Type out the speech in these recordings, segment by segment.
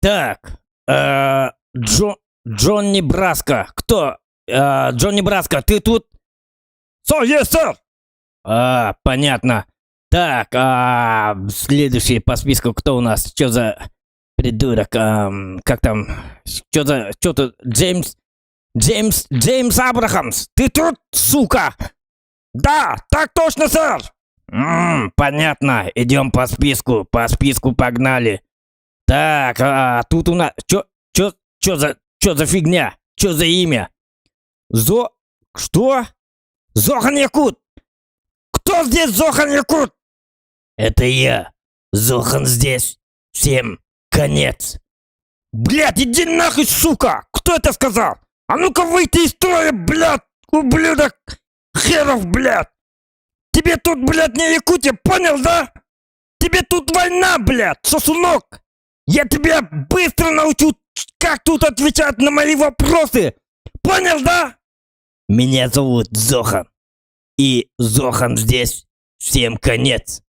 Так, Джо, Джонни Браско, кто? Джонни Браско, ты тут? Sir, yes, sir! А, понятно. Так, а, следующий по списку кто у нас? Что за придурок? Как там? Что за... Что тут? Джеймс... Джеймс... Джеймс Абрахамс! Ты тут, сука? Да, так точно, сэр! Понятно. Идем по списку. По списку погнали. Так, а тут у нас... Чё, чё, чё за... Чё за фигня? Чё за имя? Зо... Что? Зохан Якут! Кто здесь Зохан Якут? Это я. Зохан здесь. Всем конец. Блядь, иди нахуй, сука! Кто это сказал? А ну-ка выйти из строя, блядь, ублюдок! Херов, блядь! Тебе тут, блядь, не Якутия, понял, да? Тебе тут война, блядь, сосунок! Я тебя быстро научу, как тут отвечать на мои вопросы! Понял, да? Меня зовут Зохан. И Зохан здесь. Всем конец.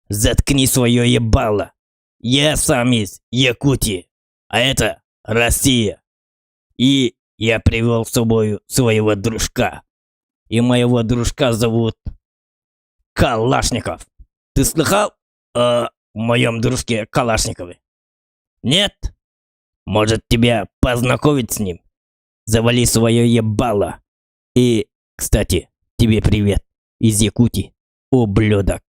Заткни свое ебало. Я сам из Якутии, а это Россия. И я привел с собой своего дружка. И моего дружка зовут Калашников. Ты слыхал о моем дружке Калашникове? Нет? Может тебя познакомить с ним? Завали свое ебало. И, кстати, тебе привет из Якутии, ублюдок.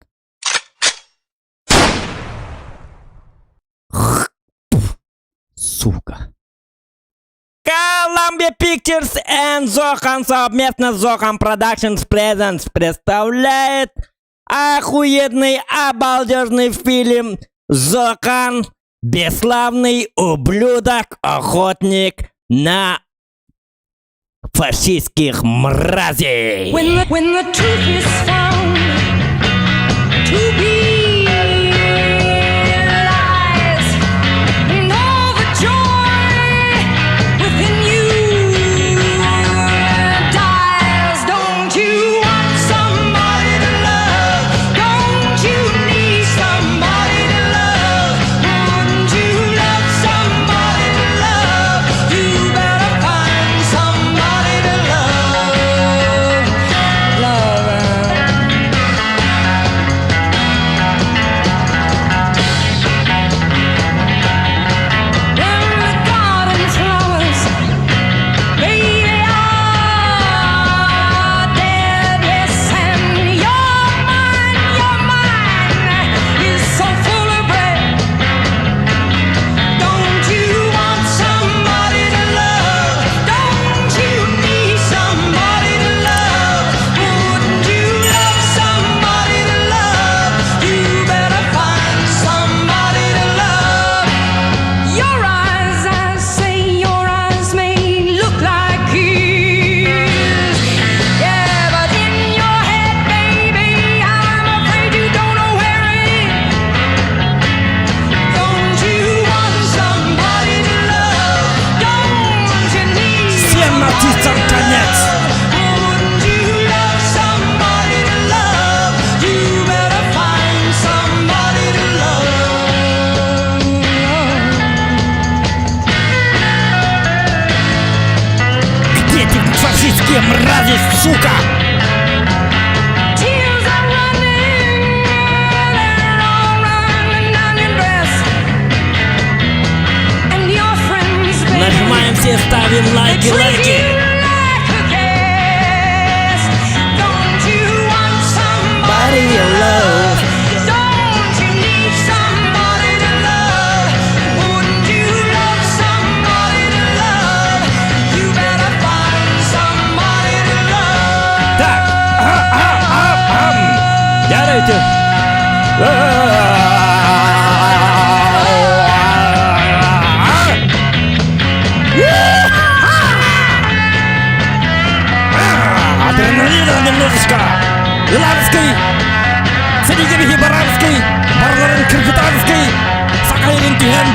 Сука. Columbia Pictures and Zohan совместно с Zohan Productions Presents представляет охуенный обалдежный фильм «Зохан. Бесславный ублюдок, охотник на фашистских мразей». When the truth is found to be lies, and all the joy within you dies, don't you want somebody to love? Don't you need somebody to love? Wouldn't you love somebody to love? You better find somebody to love. Love. When the garden flowers, baby, are dead, yes, and your mind is so full of bread. Don't you want somebody to love? Don't you need somebody to love? Wouldn't you love somebody to love? You better find somebody to love. Your eyes, I say, your eyes may look like tears. Yeah, but in your head, baby, I'm afraid you don't know where it is. Don't you want somebody to love? Don't you need Всем нацистам конец! Wouldn't you love somebody to love? You better find somebody to love. Где эти фашистские мрази, сука? Tears are running, they're all running down your dress. And your friends, baby, Нажимаем все, ставим they лайки, treat лайки. you like a guest. Don't you want somebody to love? Don't you need somebody to love? Wouldn't you love somebody to love? You better find somebody to love. Так, ага, ага, ага, ага. Давайте. Адреналина немножечко. Иларский, Сергей Баранский, Барларын Киргитанский, Сахалин Түһэн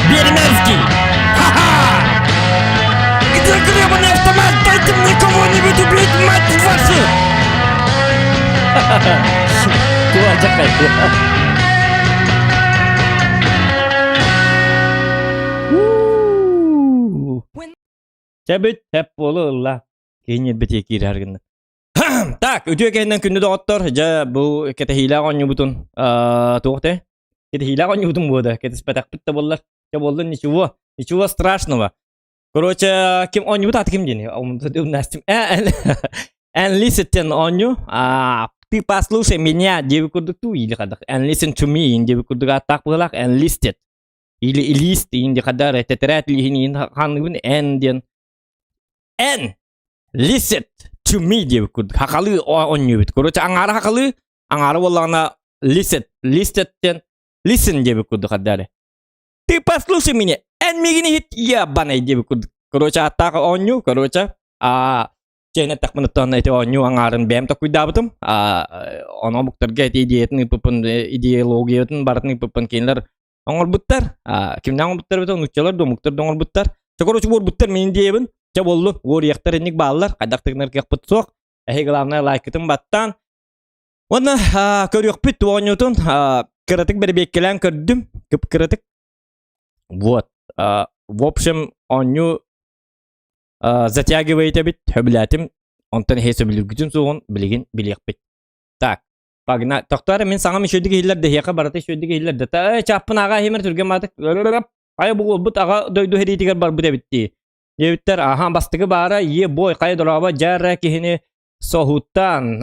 Беремерский. Ха-ха! Где гребаный автомат? Дайте мне кого-нибудь убить, мать вашу! Туа. Сөбүт, сөп буолу ылла. Киһи ньирбитиэ киирэр гынна. Так, үтүө кэһинэн күндү доҕоттор, дьэ бу кэтэһиилээх оонньуубутун туох те? Кэтэһиилээх оонньуубутун буода, кэтэспэтэхпит да буоллар. Дьэ буоллун ничего, ничего страшного. Короче, ким оонньуубут ааты ким диэни? Умнастым. And listen оонньуу. Ты послушай меня диэбит курдук туу или хадах. And listen to me диэбит курдук ааттаах быһыылаах. And listed. Или лист иин ди хадаар тэтэрээт лиһин иин ханныгын эн диэн эн listen to me диэбит курдук хахалыы оонньуубут. Короче, аҥаара хахалыы, аҥаара буоллаҕына listen, listed диэн listen диэбит курдук хаддаары. Ты послушай меня, эн миигин иһит ебаный диэбит курдук. Короче, ааттаах оонньуу, короче, а чээн эттэхпин оттон ити оонньуу аҥаарын бэйэм токуйдаабытым. А ону омуктарга ити идеятын ыыппыппын, идеологиятын барытын ыыппыппын кинилэр оҥорбуттар. Кимнээх оҥорбуттар эбитэ, нууччалар да омуктар да оҥорбуттар. Чэ, короче, уорбуттар мин идеябын. Чэ, буоллун, уоруйахтар инник бааллар, хайдах тыгынар кыахпыт суох. Эһи главное лайкытын баттаан. Уонна көрүөхпүт оонньуутун кыратык бэрэбиэккэлээн көрдүм. Кып-кыратык. Вот. В общем, оонньуу затягивает эбит, сөбүлээтим. Онтон эһи сөбүлүүргүтүн суоҕун билигин билиэхпит. Так, погнали. Тохтоор, мин саҥам үчүгэйдик иһиллэр да, эһиэхэ барыта үчүгэйдик иһиллэр да. Та, чааппын аҕа иһимэр түргэн маатык. Хайа бу уолбут аҕа дойду сэриитигэр барбыт эбит дии. Диэбиттэр, аха, бастакы баара, е бой, хайа дорообо, дьара киһини соһуттан.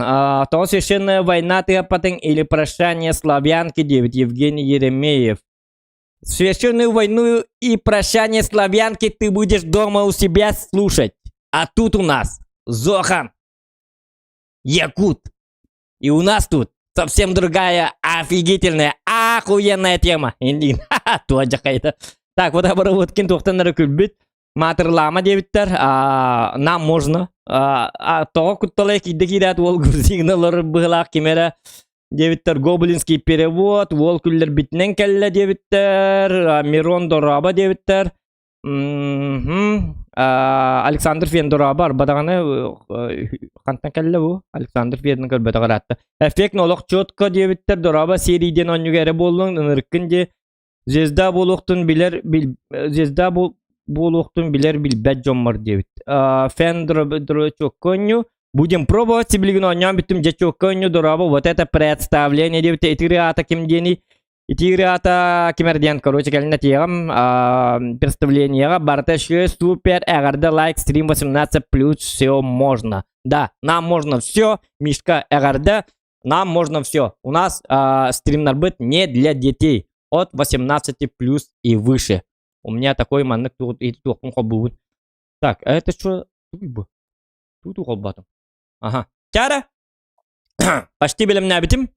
Тоҕо священная война тыаппатыҥ или прощание славянки диэбит Евгений Еремеев. Священную войну и прощание славянки ты будешь дома у себя слушать. А тут у нас Зохан, Якут. И у нас тут совсем другая офигительная, охуенная тема. Так, вот обработкин туохтан эрэ күлбүт. Маатырлаама диэбиттэр, нам можно. Тоҕо кутталай киирдэ киирээт уол грузиҥҥа олорор быһыылаах ким эрэ диэбиттэр гоблинский перевод, уол күллэрбитинэн кэллэ диэбиттэр, Мирон дорообо диэбиттэр. Александр Фен дорообо арба даҕаны хантан кэллэ бу? Александр Федын көрбөтөх ыраатта. Эффект олох четко диэбиттэр дорообо серий диэн оонньууга эрэ буоллуҥ ынырыккын дии Звезда буолуохтун билэр звезда буолуохтун билэр билбэт дьоммор диэбит. Фен чуокка оонньуу. Будем пробовать сибилигин оонньоон бүттүм дьэ чуокка оонньуу дорообо вот это представление диэбит ити ырыата ким диэний ити ырыата ким эрэ диэн короче кэлин этиэҕим представлениеҕа барыта еще супер эҕэрдэ лайк стрим 18 плюс все можно да нам можно все Мишка эҕэрдэ Нам можно все. У нас стримнарбыт не для детей. От 18 плюс и выше. У меня такой маннык туохпун холбуубун. Так, а это что? Тут холбатым. Ага. Чара. Почти бэлэмнээбитим.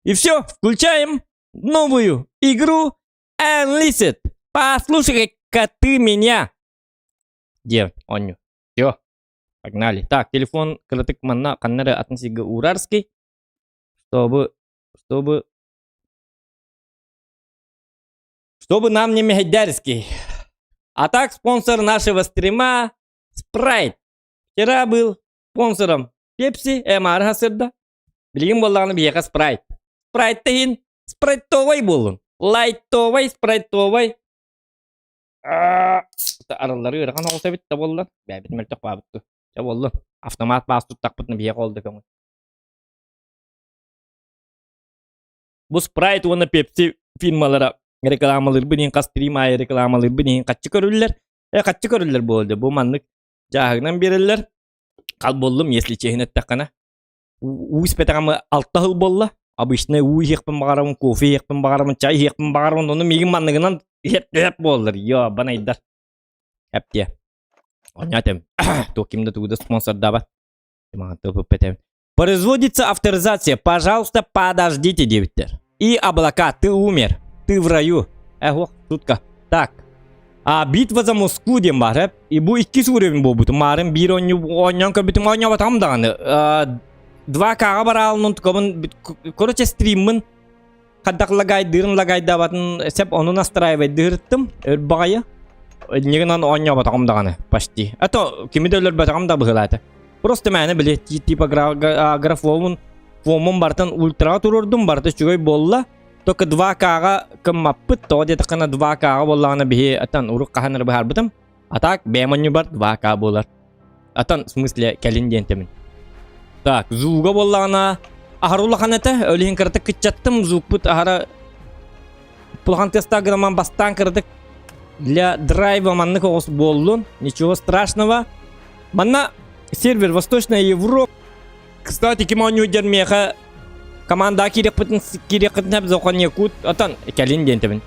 И все, включаем новую игру Enlisted. Послушай-ка ты меня. Где он? Все. Погнали. Так, телефон кыратык манна ханна эрэ атын сиргэ уурарский. Чтобы, чтобы, чтобы нам не мехедярский. А так спонсор нашего стрима Спрайт. Вчера был спонсором Пепси, Эмар хасырда. Билигин буоллаҕына биһиэхэ Спрайт. Спрайт иһин спрайтовай буоллун. Лайтовай, спрайтовай. Арыллары ыарахан оҕус эбит да буоллар, бэйэбит мөлтөх баабыт дуу. Чэ буоллун, автомат баас туттахпытына биһиэхэ ол да көҥүл. Бу Спрайт уонна Пепси фирмалара рекламалыырбын иһин хас стрим аайы рекламалыырбын иһин хаччы көрүллэр. Э хаччы көрүллэр буолла дии. Бу маннык дьааһыгынан биэрэллэр. Хал буоллум, если честно эттэххинэ. Уу испэтэҕим алта сыл буолла. Обычно уу иһиэхпин баҕарабын, кофе иһиэхпин баҕарабын, чай иһиэхпин баҕарабын. Ону миигин манныгынан иһэп буоллар. Ёбанайдар. Эптиэ. Онньоотем. Туох ким да тугу да спонсордаабат. Производится авторизация. Пожалуйста, подождите, диэбиттэр. И облака, ты умер. Ты в раю. Эх, шутка. Так. А битва за Москву диэн баар И бу иккис уровень буолбутум. Маарым биир оонньоон көрбүтүм оонньооботоҕум даҕаны. 2К-ҕа бараалын онтукабын короче стриммын хайдах лагайдыырын лагайдаабатын сеп ону настраивайдыырыттым өр баҕайы иннигинэн оонньооботоҕум даҕаны почти а то кими да өлөрбөтөҕүм да быһыылаата просто мээнэ били типа графомун фомун барытын ультраҕа туруордум барыта үчүгэй буолла только 2К-ҕа кыммаппыт тоҕо диэтэххинэ 2К-ҕа буоллаҕына биһи атан урук хаһан эрэ быһаарбытым. А так, бэйэм онньубар 2К буолар. Атан, в смысле, кэлин диэн тэмин. Так, звуга буоллаҕына, аһара улахан этэ, ол иһин кыратык кыччаттым, звукпут аһара улахан тыастаах гынан бастаан кыратык для драйва маннык оҕус буоллун, ничего страшного. Манна сервер Восточная Европа. Кстати, ким оонньуур миэхэ команда киириэхпитин киириэххитин зохон якут отон кэлин диэн тэбин.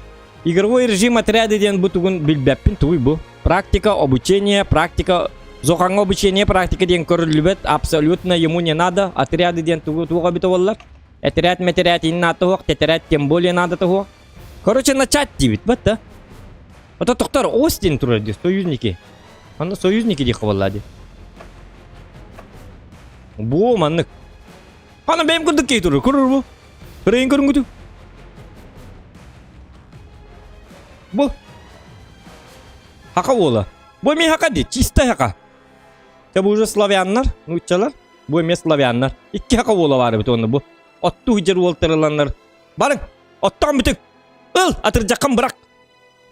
Игровой режим отряда диэн бу тугун билбэппин тугуй бу. Практика, обучение, практика Зохаҥҥа обучение практика диэн көрүллүбэт, абсолютно ему не надо. Отряды диэн тугу туох эбитэ буоллар. Этэрээт мэтэрээт иннин аата суох, тэтэрээт тем более наада суох. Короче, начать диибит, бат Ото тохтор Остин турар дии, союзники. Анда союзники диэх буолла дии. Бу маннык. Ана бэйэм курдук киһи турар, көрөр бу. Көрөйүн көрүҥгүтү. Бу. Хака уола. Бу эмиэ хака дии, чисто хака. Те бу уже славяннар, нууччалар. Бу эмиэ славяннар. Икки хака уола баар эбит уонна бу. Оттуу дьер уолтарыланнар. Барыҥ, оттоон бүтүҥ. Ыл, атырдьаххын бырах.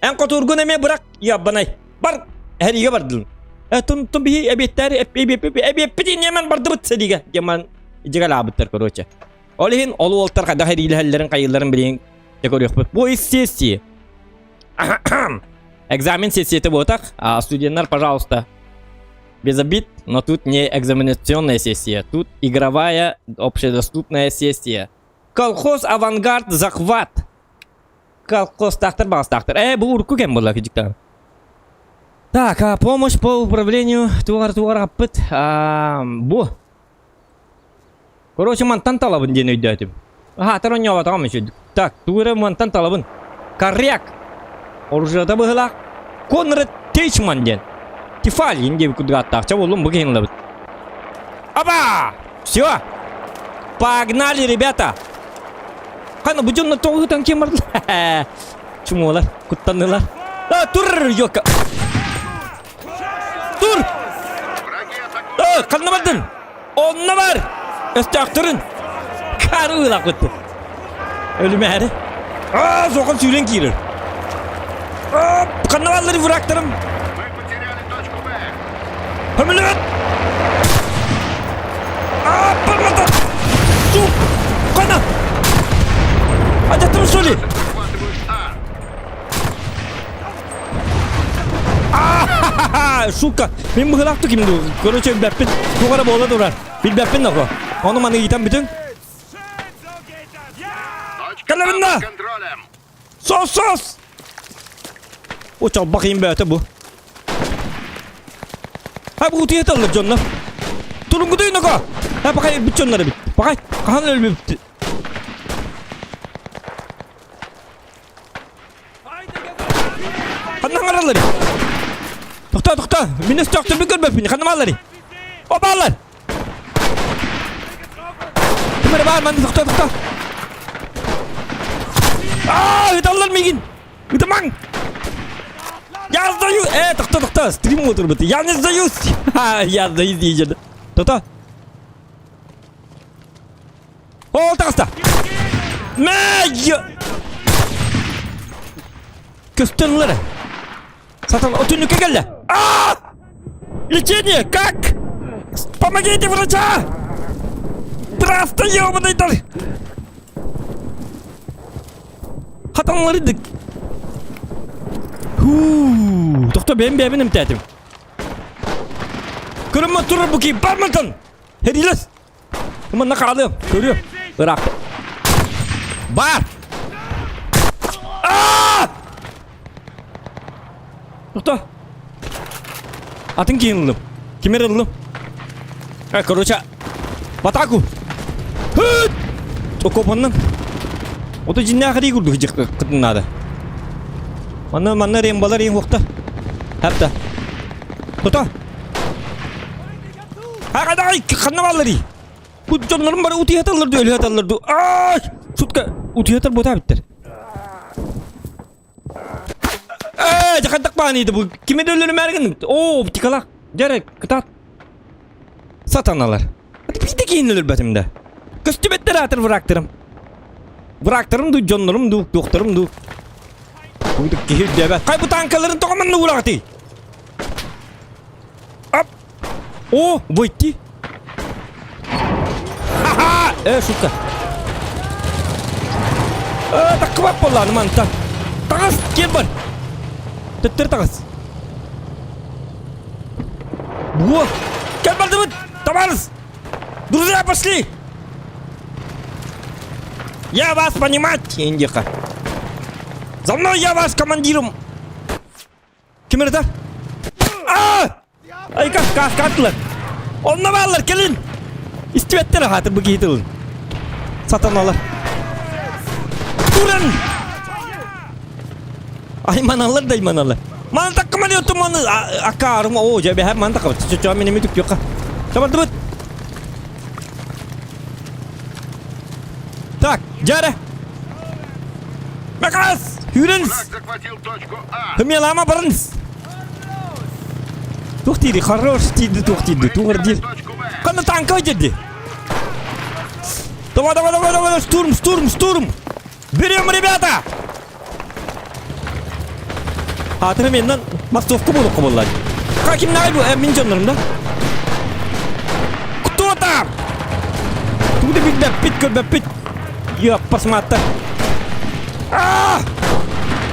Эн хотуургун эмиэ бырах, яббанай. Бар, эһэриигэ бардылын. Э, тун, тун биһи эбиэттээри, эбиэппит инньэмэн бардыбыт сэриигэ. Диэман дьигалаабыттар, короче. Ол иһин ол уолтар хайдах эриилэһэллэрин хайыылларын билигин дьэ көрүөхпүт. Бу из сессии. Экзамен сессията буотах. А студенттар, пожалуйста, без обид, но тут не экзаменационная сессия, тут игровая общедоступная сессия. Колхоз «Авангард» захват. Колхозтаахтар баҕастаахтар. Э, бу урукку кэм буолла кыдьыктаан. Так, а, помощь по управлению тугар-тугар аппыт. А, бу. Короче, мантан талабын диэн өйдөөтүм. Аһаатар онньообатаҕым үчүгэй. Так, тугу эрэ мантан талабын. Коряк! Оружиета быһыылаах. Конрад Тейчман диэн. Тефалин диэбит курдук ааттаах. Чэ буоллум, бу киһини ылабыт. Аба! Все! Погнали, ребята! Хана бу дьонно тоҕо ытан ким бардылар? Чумуолар, куттаннылар. А, тур, ёка! Тур! Э, ханна бардын? Онно бар! Өстөөхтөрүн! Кары ыылаппыт. Өлүмээри. Аа, соҕон сүүрэн киирэр. Аа, ханна бааллар врагтарым? Көмөлөт! Аа, бармата! Сук! Хана! Адьаттым что ли? Сука! Мин быһылаах ким дуу? Короче, билбэппин. Туох эрэ буола турар. Билбэппин нохо. Ону маны ыйытан бүтүн. Кэлэбин да! Сос, сос! О, чалбах иин бөөтө бу. Ha бу утуйа таллар дьоннор. Турунгутуй ноко! Ha пакай өлбүт дьоннор эбит. Пакай, хаһан өлбүт? Ханна хаҥаралларый? Тохтоо, тохтоо! Мин өстөөхтөрбүн көрбөппүн. Ханна баалларый? О, бааллар! Ким эрэ баар манна тохтоо, тохтоо! Аа, ыталлар миигин! Ытымаҥ! Я сдаю! Э, тохтоо, тохтоо! Стрим отырбыт. Я не сдаюсь! Ха, я сдаюсь дейжеді. Тохтоо! Ол таҕыста! Мэ! Көстөн ылар. Сатан отуннукка кэллэ. А! Лечение! Как? Помогите врача! Просто ебаный дар! Хатанлары Хуу! Тохто бэйэм бэйэбин эмтээтим. Көрөммө турар бу кии бармантан! Херилес! Манна хаалыам, көрүөм. Ыраах. Бар! Аа! Тохто. Атын киһини ыллым. Ким эрэ ыллым. Э, короче, в атаку! Хыт! Окопаннан. Ото дьиннээх эрии курдук кытыннаада. Манна манна рембалар ең уохта. Хапта. Тото! Аҕадай ханна баалларый? Бу дьоннорум бары утуйаталлар дуу, өлүһэталлар дуу? Аай! Сутка утуйатар буотаа биттэр. Ээ, дьахайдах бааныйды бу. Кими да өлөрүмээр гынным. Оо, оптикалаах. Дьэ кытаат. Сатаналар. Биирдэ киһини өлөрбөтүм да. Көстүбэттэр аатыр врагтарым. Врагтарым дуу, дьоннорум дуу, туохтарым дуу. Бу киһи үрдээбэт. Хай бу танкаларын тоҕо манна уураҕытый? О, войти! Ха-ха! Э, шутка. Э, таккыбап буоллааны мантан. Таҕыс, киэр бар. Төттөрү таҕыс. Во! Кэл бардыбыт, товарищ! Друзья, пошли! Я вас понимать, Индиха. За мной я ваш командиром. Ким эрэ Аа! Айка, кааскаатылар. Онно бааллар, кэлин! Истибэттэр аһаатыр бу киһи тылын. Сатаналар. Туран! Айманалар да айманалар. Маны таккыма диотум маны акаарым оо дьэ бэһэр маны таккыбыт. Чочоо мин эми түктүөххэ. Табардыбыт. Так, дьэ Наказ! Хүрэнс! Хымелама барынс! Туох диири, хорош диирди, туох диирди, туох диир. Ханна танка деді. Давай, давай, давай, давай, штурм, штурм, штурм! Берем, ребята! Аатыры менен массовка буолук буолла. Каким най бу мин дьоннорум да? Кто там? Тугу да билбэппит, көрбөппүт. Йоппасмааттар. А!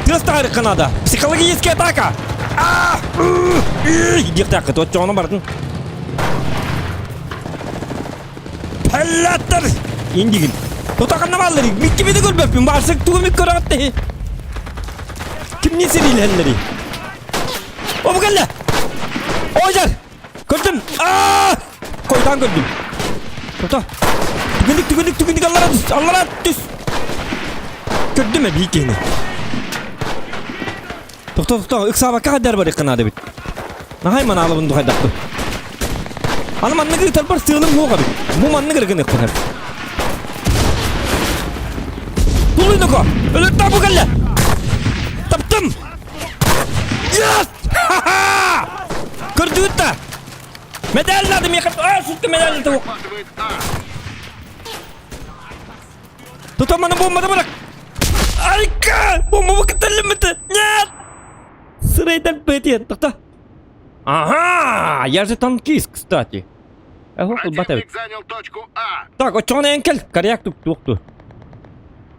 Тыас таҕарыкка надо. Психологическая атака. А! Диэхтээххит, оччоҕуна бардын. Паллаттар! Индигин. Тутаханна бааллары. Микки бити көрбөппүн. Баарсык тугу мик көрөҕүт тэһи. Кимни сэриилэһэллэрий? О, бу кэллэ! Ойдар! Көрдүм! Аа! Койдаан көрдүм. Тута. Түгүнүк, түгүнүк, түгүнүк аллара түс, аллара түс. Көрдүм эбии киһини. Тохто, тохто, ыксаабакка хаддар барыахха наада эбит. Наһай манаалабын духайдахпын. Аны маннык ыытарбар сыалым суох эбит. Бу маннык эрэ гыныахпын эбит. Тулуйнуко! Өлөртөө бу кэллэ! Таптым! Yes! Ха-ха! Көрдүгүт да? Медаль надо миэхэ. А, сутка медаль туох. Тутан маны бомбаны бырах. Айка! Бомбабы кыталлыммыты. Нет! Сырайдан пэтиэн. Тохто. Ага! Я же танкист, кстати. Противник занял точку А. Так, оччоҕуна эн кэл. Коряк тук туохту.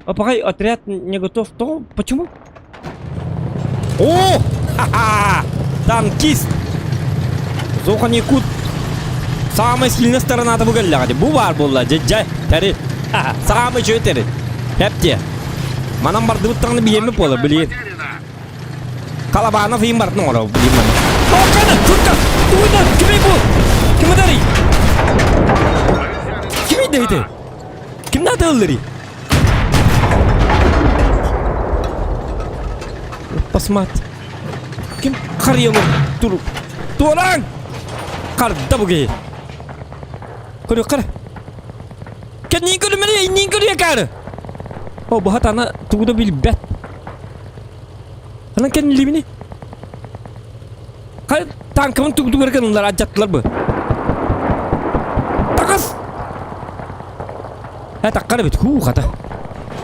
А пока отряд не готов, то почему? О! Ха-ха! Танкист! Зохан Якут самая сильная сторона бу кэллэҕэ Бу баар буолла, дьэ, тэри. Самый үчүгэй тэри. Хэпте. Манан бардыбыт даҕаны биһиэммит буолар, билигин. Халабанов иин бартын оҥоро, билигин манна. Окана, тутка! Тугуйда, кимий бу? Ким ытарый? Кимий дэһити? Кимнээх тыалларый? Посмат. Ким харыйалар турук. Туораҥ! Харда бу киһи. Көрүөххэ эрэ. Кэнниин көрүмэри, инниин көрүө каары. О, бу хатана тугу да билбэт. Анан кэннилибини. Хай танкабын тугу гыннылар адьаттылар бу. Тагыс! Ә таққар эбит, хуу хата.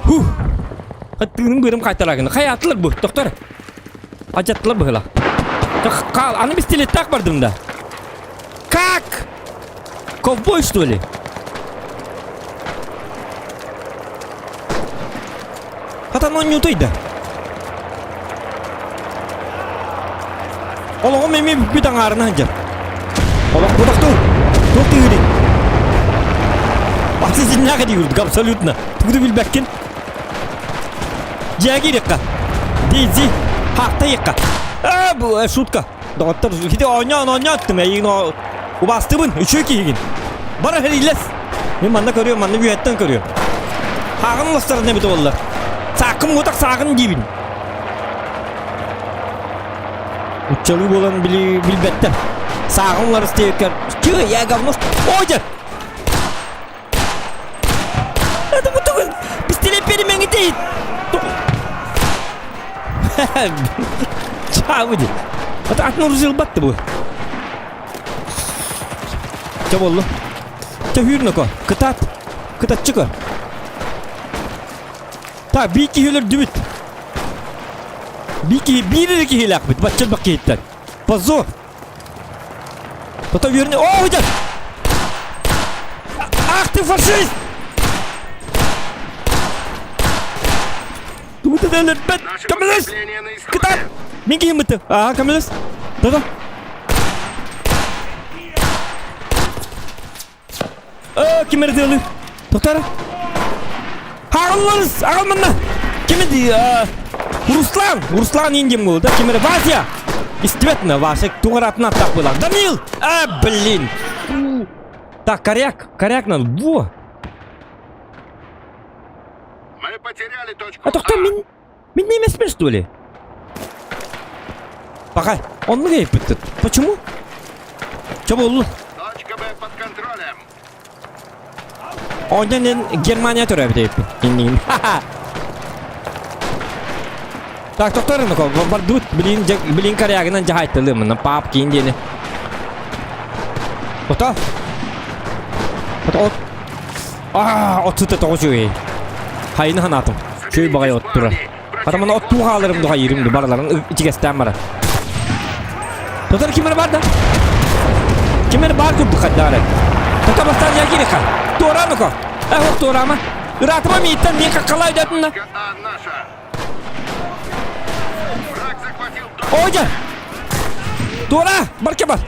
Ху. Тыыным быырым қайтарагын. Хай атылар бу, доктор. Адьаттылар быһыла. Кал, аны пистолеттаах бардым да. Как? Ковбой, что ли? Хатан онньуутуй да. Олоҕум эмиэ бүппүт аҥаарына сылдьар. Олох кутахтуу. Туох тыырый? Аты синнээх дии курдук абсолютно. Тугу да билбэккин. Дьиэҕэ киириэххэ. Дейзи. Хаахтайыахха. Аа, бу э, шутка. Доҕоттор, ити оонньоон оонньооттум эйигин убаастыбын, үчүгэй киһигин. Бара иһэллэс. Мин манна көрүөм, манна үөһэттэн көрүөм. Хааҕын уластарын эбитэ буоллар. Сааккым мутах сааҕын диибин. Уччалыы буолан били билбэттэр. Сааҕын уларыс диэбиккэр, чы, я говно. Ой, дьэ! Это бу тугун пистолет перемеңитейт. Чаабы ди. Ата атын урзылбатты бу. Ча боллу. Ча хүүрнөкө. Кытаат. Кытатчы көр. Та бии киһи өлөрдүбүт. Бии киһи биир эрэ киһилээхпит. Бачча элбэх киһиттэн. Позор. Тото үөрүнэ. О, уйдар! Ах ты фашист! Тугу да өлөрбөт. Наше Көмөлөс! подкрепление на исходе. Кытаат! Мин киһим бытты. Аа, көмөлөс. Тото. Э, ким эрдиэлы? Тотара. Аҕалларыс, аҕал манна. Ким ди? Руслан, Руслан индим был, да, ким эрэ? Вася! Истибэт на Вася, туҕаратына аттаах буолар. Данил! А, блин! Так, коряк, коряк надо. Во! Мы потеряли точку А тоқта А. мин мин немеспин что ли? Пока. Оннук эппиттит. Почему? Чо болду? Точка Б под контролем. Оннен Германия төрөбүт эппин. Иннигин. Так, тоқтар бардыбыт билин билин корягынан жахайттылымын пап кийин диэни. Ото. Ото. Аа, от сыта тоҕус үгүй. Хайны ханаатым. Чүй баҕай от турар. Атамана от туухааларым духа иримди бараларын ичигэстээн барар. Тотар ким эрэ бар да? Ким эрэ баар курдук хайдаары. Тота бастаан якириха. Туораануко. Эх, туораама. Ыраатыма мииттэн мин каккалай дэтинна. Точка А наша. Враг захватил точку. Ой, Туора, барке бар.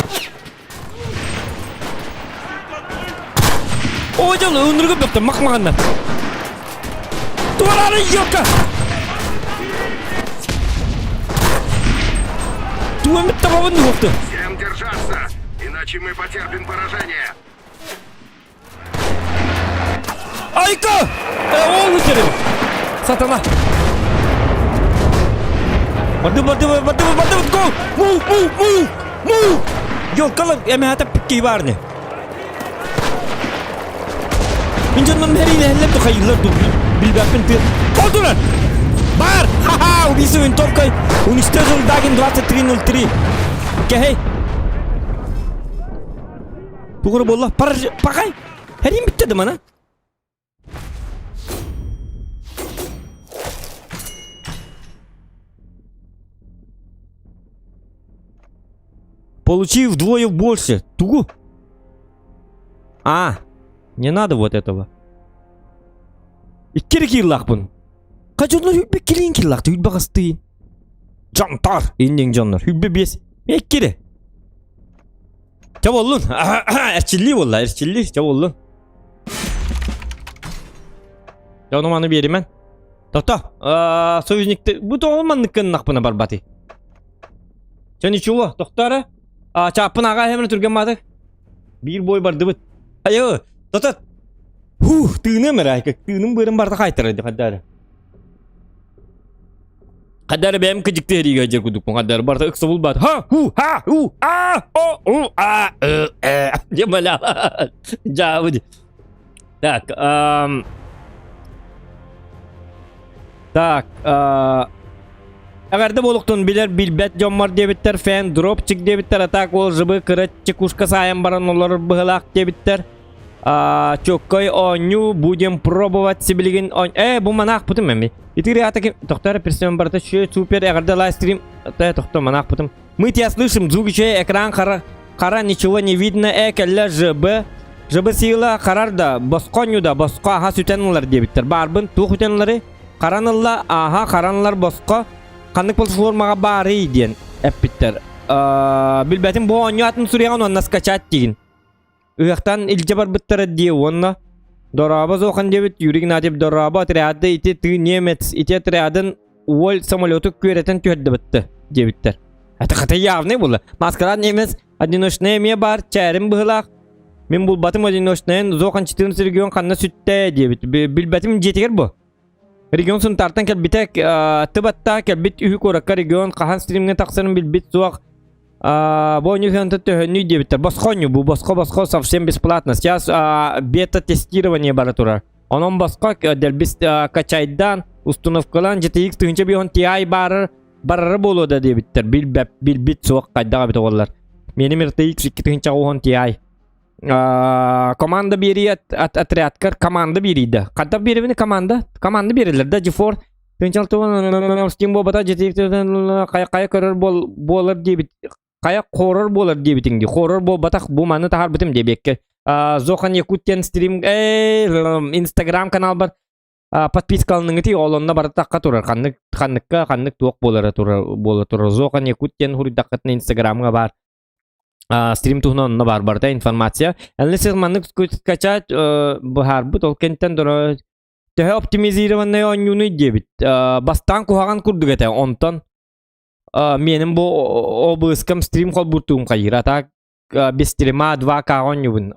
Ой, дьон, ыныргы бөктө, махмаганнар. Туорары елка! Туэмит табабын духовты. Всем держаться, иначе мы потерпим поражение. Айка! Э, ол өтерем. Сатана. Барды, барды, барды, барды, go! Move, move, move! Move! Ёлкалар, эмэхата пикки барны. Мин дьоннум хэриилэһэллэр да хайыыллар дуу билбэппин тыа. Ол турар! Бар! Ха-ха! Убийство винтовкой уничтожил Дагин 23.03. Кэһэй! Тугура буолла? Пахай! Хэриим бүттэ да мана? Получи вдвое больше. Тугу? А, не надо вот этого. Иккери кииллаахпын. Хачоннор хүлбэ килин киллаахты хүлбэ хастыын. Дьонтор! Инниҥ дьоннор хүлбэ биэс. Иккири. Чэ буоллун. Эрчиллии буолла, эрчиллии. Чэ буоллун. Дьэ ону маны биэримэн. Тото, союзникты бу тоҕо маннык гыннахпына барбатый. Чэ ничего, тохтоо эрэ. Чааппын аҕа эһэмин түргэн маатык. Биир бой бардыбыт. Айы, тото. Хух, тыыным эрэ, тыыным быырым барда хайтарар хаддары. Хаддары бэйэм кыдьыкты эриигэ дьэр кудукпун хаддары барда ыкса булбат. Ха, ху, ха, у, а, о, у, а, э, э. Дьэ, Дьаабы. Так, эм... Так, Эҕэрдэ буолуохтун билэр билбэт дьоммор диэбиттэр, фэн дропчик диэбиттэр, а так ол жыбы кыра чекушка саайан баран олорор быһылаах диэбиттэр. Чоккой оонньуу будем пробовать сибилигин Э, бу манаахпытым эми. Итири ата ким тохтор персен барыта шө супер эҕэрдэ лайстрим Тэ тохто манаахпытым. Мы тебя слышим, звук еще экран хара хара ничего не видно, э кэллэ ЖБ ЖБ сила харар да босхо да босхо аха сүтэн ылар диэбиттэр. Баарбын туох үтэн ылары? Харан ылла, ааха харанлар босхо ханнык платформаҕа баарый диэн эппиттэр. Билбэтим бу оонньуу атын суруйаҕын уонна скачать диигин. Ыһыахтан илдьэ барбыттара дии уонна Дорообо Зохан диэбит Юрий Игнатьев дорообо отряды ити ты немец ити отрядын уоль самолету күөрэтэн түһэрдибитти диэбиттэр. Это хата явный буолла. Маскарад немец одиночная эмиэ баар чээрим быһылаах. Мин булбатым одиночныйын Зохан 14 регион ханна сүттэ диэбит. Билбэтим дьиэтигэр бу. Регион Сунтаартан кэлбитэ тыбатта кэлбит үһү куоракка регион хаһан стримҥэ тахсарын билбит суох. Бу оонньуу төһөннүй диэбиттэр. Босхо оонньуу бу босхо-босхо совсем бесплатно. Сейчас бета-тестирование бара турар. Онон босхо дэлбис качайдаан, установкалаан GTX 1050 Ti барар барара буолуо да диэбиттэр. Билбэп билбит суох хайдах эбит оҕолор. Меним RTX 2010 Ti. Команда биэрии отрядкар команда биэрийдэ. Хантан биэрэбини команда? Команда биэрэллэр да GeForce Тынчал Steam буолбата GTX хайа хайа көрөр буолар диэбит. Хайа хоррор буолар диэбитиҥ дии. Хоррор буолбатах, бу маны таһаарбытым диэбиэккэ. Зохан Якут диэн стрим, Инстаграм каналбар подпискаланыҥытый, ол онно барытахха турар. Ханнык ханныкка ханнык туох буолара турар буола турар. Зохан Якут диэн хуруйдаххытына Инстаграмҥа баар. Стрим туһунан онно баар барыта информация. Эн маннык скачать быһаарбыт ол кэнтэн дора төһө оптимизированный оонньуунуй диэбит. Бастаан куһаҕан курдук этэ, онтон миэним бу обыскам стрим холбууртуум хайыыр. А так без стрима 2К оонньуубун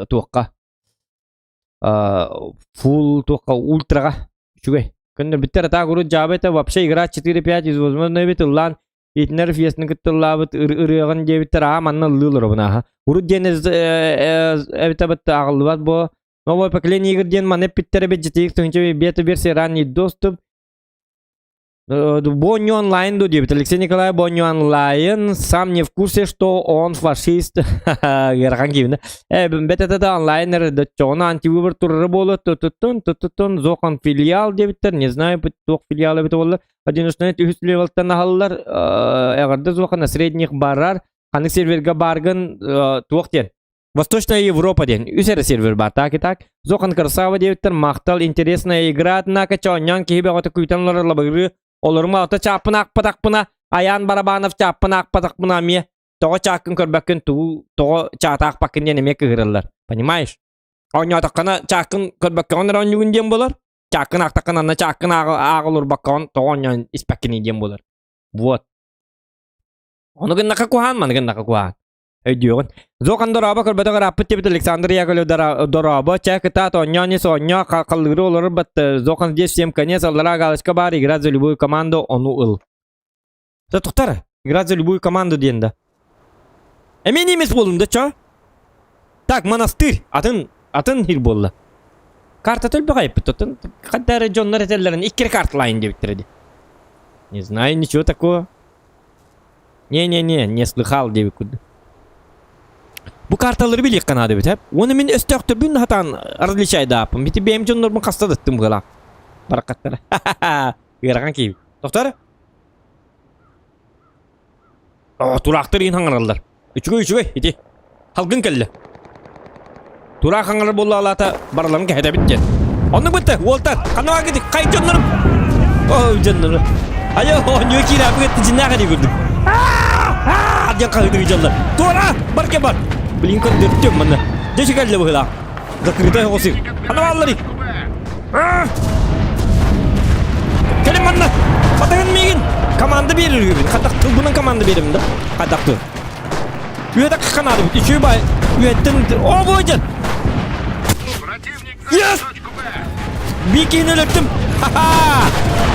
туохха фул туохха ультраҕа үчүгэй. Көннөрбүттэр атаак урут дьаабы этэ вообще игра 4-5 из возможно эбит ыллаан итинэр фиесны кыттыллаабыт ырыаҕын диэбиттэр аа манна ыллыылар обунааха. Урут диэн эбитэ бытта аҕыллыбат бу Новое поколение игр диэн маны эппиттэр эбит GTX 1000 бета-версия ранний доступ Бонню онлайн ду диэбит. Алексей Николаев Бонню онлайн. Сам не в курсе, что он фашист. Ыарахан киһибин. Бэтэтэ да онлайн эрэ доччоҕуна антивыбор турара буолуо. Тутутун, тутутун, Зохан филиал диэбиттэр. Не знаю, туох филиал эбит буолла. Одиночный үһүс левелтан аһаллар. Эҕэрдэ Зохан на средних барар. Ханнык сервергэ баргын туох диэн. Восточная Европа диэн үс эрэ сервер баар так и так. Зохан Красава диэбиттэр махтал интересная игра однако чоонньоон киһи бөҕөтө күүтэн олорор лабыгырыы олорума ото чааппын аахпатахпына Айаан Барабанов чааппын аахпатахпына эмиэ тоҕо чааккын көрбөккүн тугу тоҕо чаата аахпаккын диэн эмиэ кыһыраллар понимаешь оонньоотоххуна чааккын көрбөккөҕүн эрэ оонньуугун диэн буолар чааккын аахтаххына анна чааккын ааҕа олорбоккоҕун тоҕо оонньоон испэккиний диэн буолар вот ону гыннаха куһаан маны гыннаха куһаан Өйдүөҕүн. Зохан дорообо көрбөтөх ырааппыт диэбит Александр Яковлев дорообо чэ кытаат оонньоон ис оонньоо халлыыры олорор бат Зохан здесь всем конец аллараа галочка баар играть за любую команду ону ыл. Тохтор играть за любую команду диэн да. Эмиэ немец буоллум да чо? Так монастырь атын атын хир буолла. Карта төлбөҕө айыппыт оттон ханта эрэ дьоннор этэллэрин иккири карталайын диэбиттэрэ дии. Не знаю ничего такого. Не-не-не, не слыхал диэбит курдук. Бу карталары билиэххэ наада эбит, Уонна мин өстөөхтөрбүн хатаан различайдааппын. Бити бэйэм дьоннорбун хаста да ыттым быһыылаах. Баракаттара. Ыарахан киһи. Тохтор. Оо, тураахтар иин хаҥараллар. Үчүгэй, үчүгэй, ити. Халгын кэллэ. Тураах хаҥарар буоллаалаата барыларын кэһэтэбит диэн. Оннук бытта, уолтар, ханна бааргытый? Хай дьоннорум! Оо, дьоннору. Айа, оонньуу киирээппит дьиннээх эдии курдук. диэн хаһыытыы дьоннор. Туора! Бар кэ бар! Блин, көрдөртүм манна. Дьэ кэллэ быһыылаах. Закрытая оҕусыр. Ханна баалларый? Кэлин манна! Батыһын миигин! Команда биэрэр үһүбүн. Хатах тылбынан команда биэрэбин да. Хатах тыл. Үөтэ канаадыбыт. Үчүгэй бай. Үөттэн... О, боже! Yes! Бикини өлөрдүм. Ха-ха!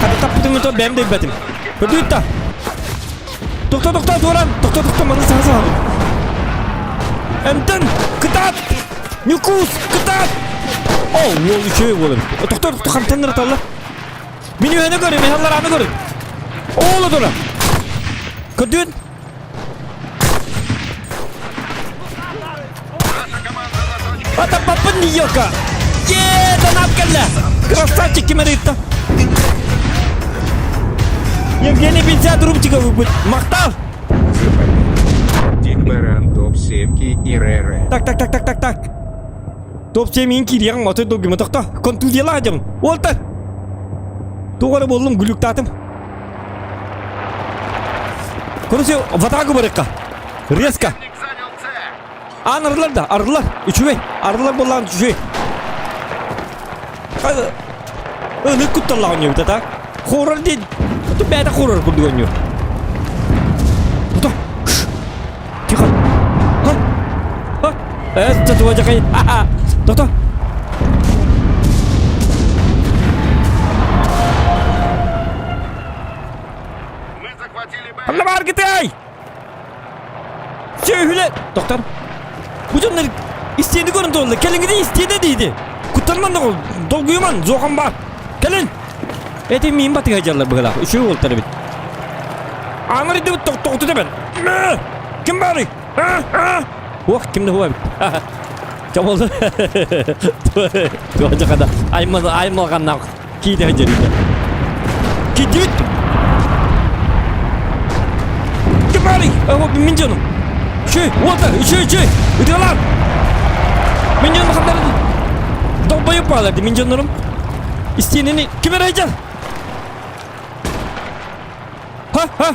Хата таппытым то бэм дэйбэтим. Көрдүгүт да? Тохто, тохто, туоран! Тохто, тохто, маны саха саха. Эмтэн! Кытаат! Ньукуус! Кытаат! О, уол үчүгэй буолар. Тохто, тохто, хантан ыраталлар? Мин үһэни көрүм, эһаллар аны көрүм. Ооло тура. Көрдүн? Атаппаппын елка! Е, донат кэллэ! Красавчик ким эрэ Евгений 50 рубчиков выпут. Махтал! Дик Баран топ-7 и РР. Так, так, так, так, так, так. Топ-7 иин киириэҕиҥ отой долгуйма тохто. Контузиялаах дьон. Уолтар! Туох эрэ буоллум, глюктаатым. Короче, в атаку барыахха. Резко. Аан арылар да, арылар. Үчүгэй. Арылар буоллаҕын үчүгэй. Ынык кутталлаах оонньуубут так. Хоррор диэн. Тут бэйэтэ хоррор курдук оонньуур. Тото. Тихо. Ха. Ха. Э, туожакай. Тото. Мы захватили Б. Ханна бааргытай? Сүөһүлэ! Доктор, бу дьоннор истиэни көрөн тураллар. Кэлиҥҥитин истиэнэ диэти. Куттанман да долгуйуман, зохан баар. Кэлин! Эти миин батыһа дьаллар быһылаах. Үчүгэй уолтар эбит. Аҥар идибит тоқту тэбэн. Ким баарый? Уох, ким да хуа эбит. Чабылды. Туожакада аймалганнаах киитэ сылдьар. Кидит! Ким баарый? барый? Мин дьонум. Үчүй, уота, үчүй, үчүй. Ытыалаан. Мин дьонум ханнарын долбойуп баалар мин дьоннорум. Истиэнини ким эрэ дьар? Ха, ха,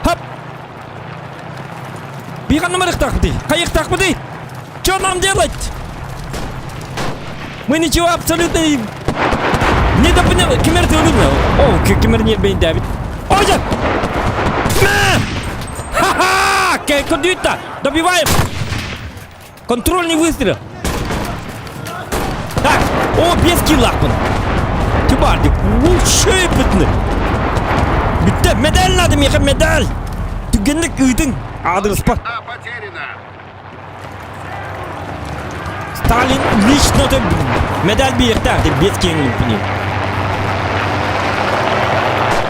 хап. Би ханна барыахтаахпытый? Хайыахтаахпытый? Что нам делать? Мы ничего абсолютно не допоняли. Ким эрэ тыылыгна? О, ким эрэ ньиэрбэйдээбит. Ой, Мэ! Ха-ха! Кодюта! Добиваем! Контрольный выстрел! Так, о, без киллаахпын. Тибардик, лучший бытны. Бүттэ, медаль надо, миэхэ медаль! Түгэнник ыытыҥ, аадырыспар. А потеряна. Сталин лично ты медаль биэртээх деп бес киэҥ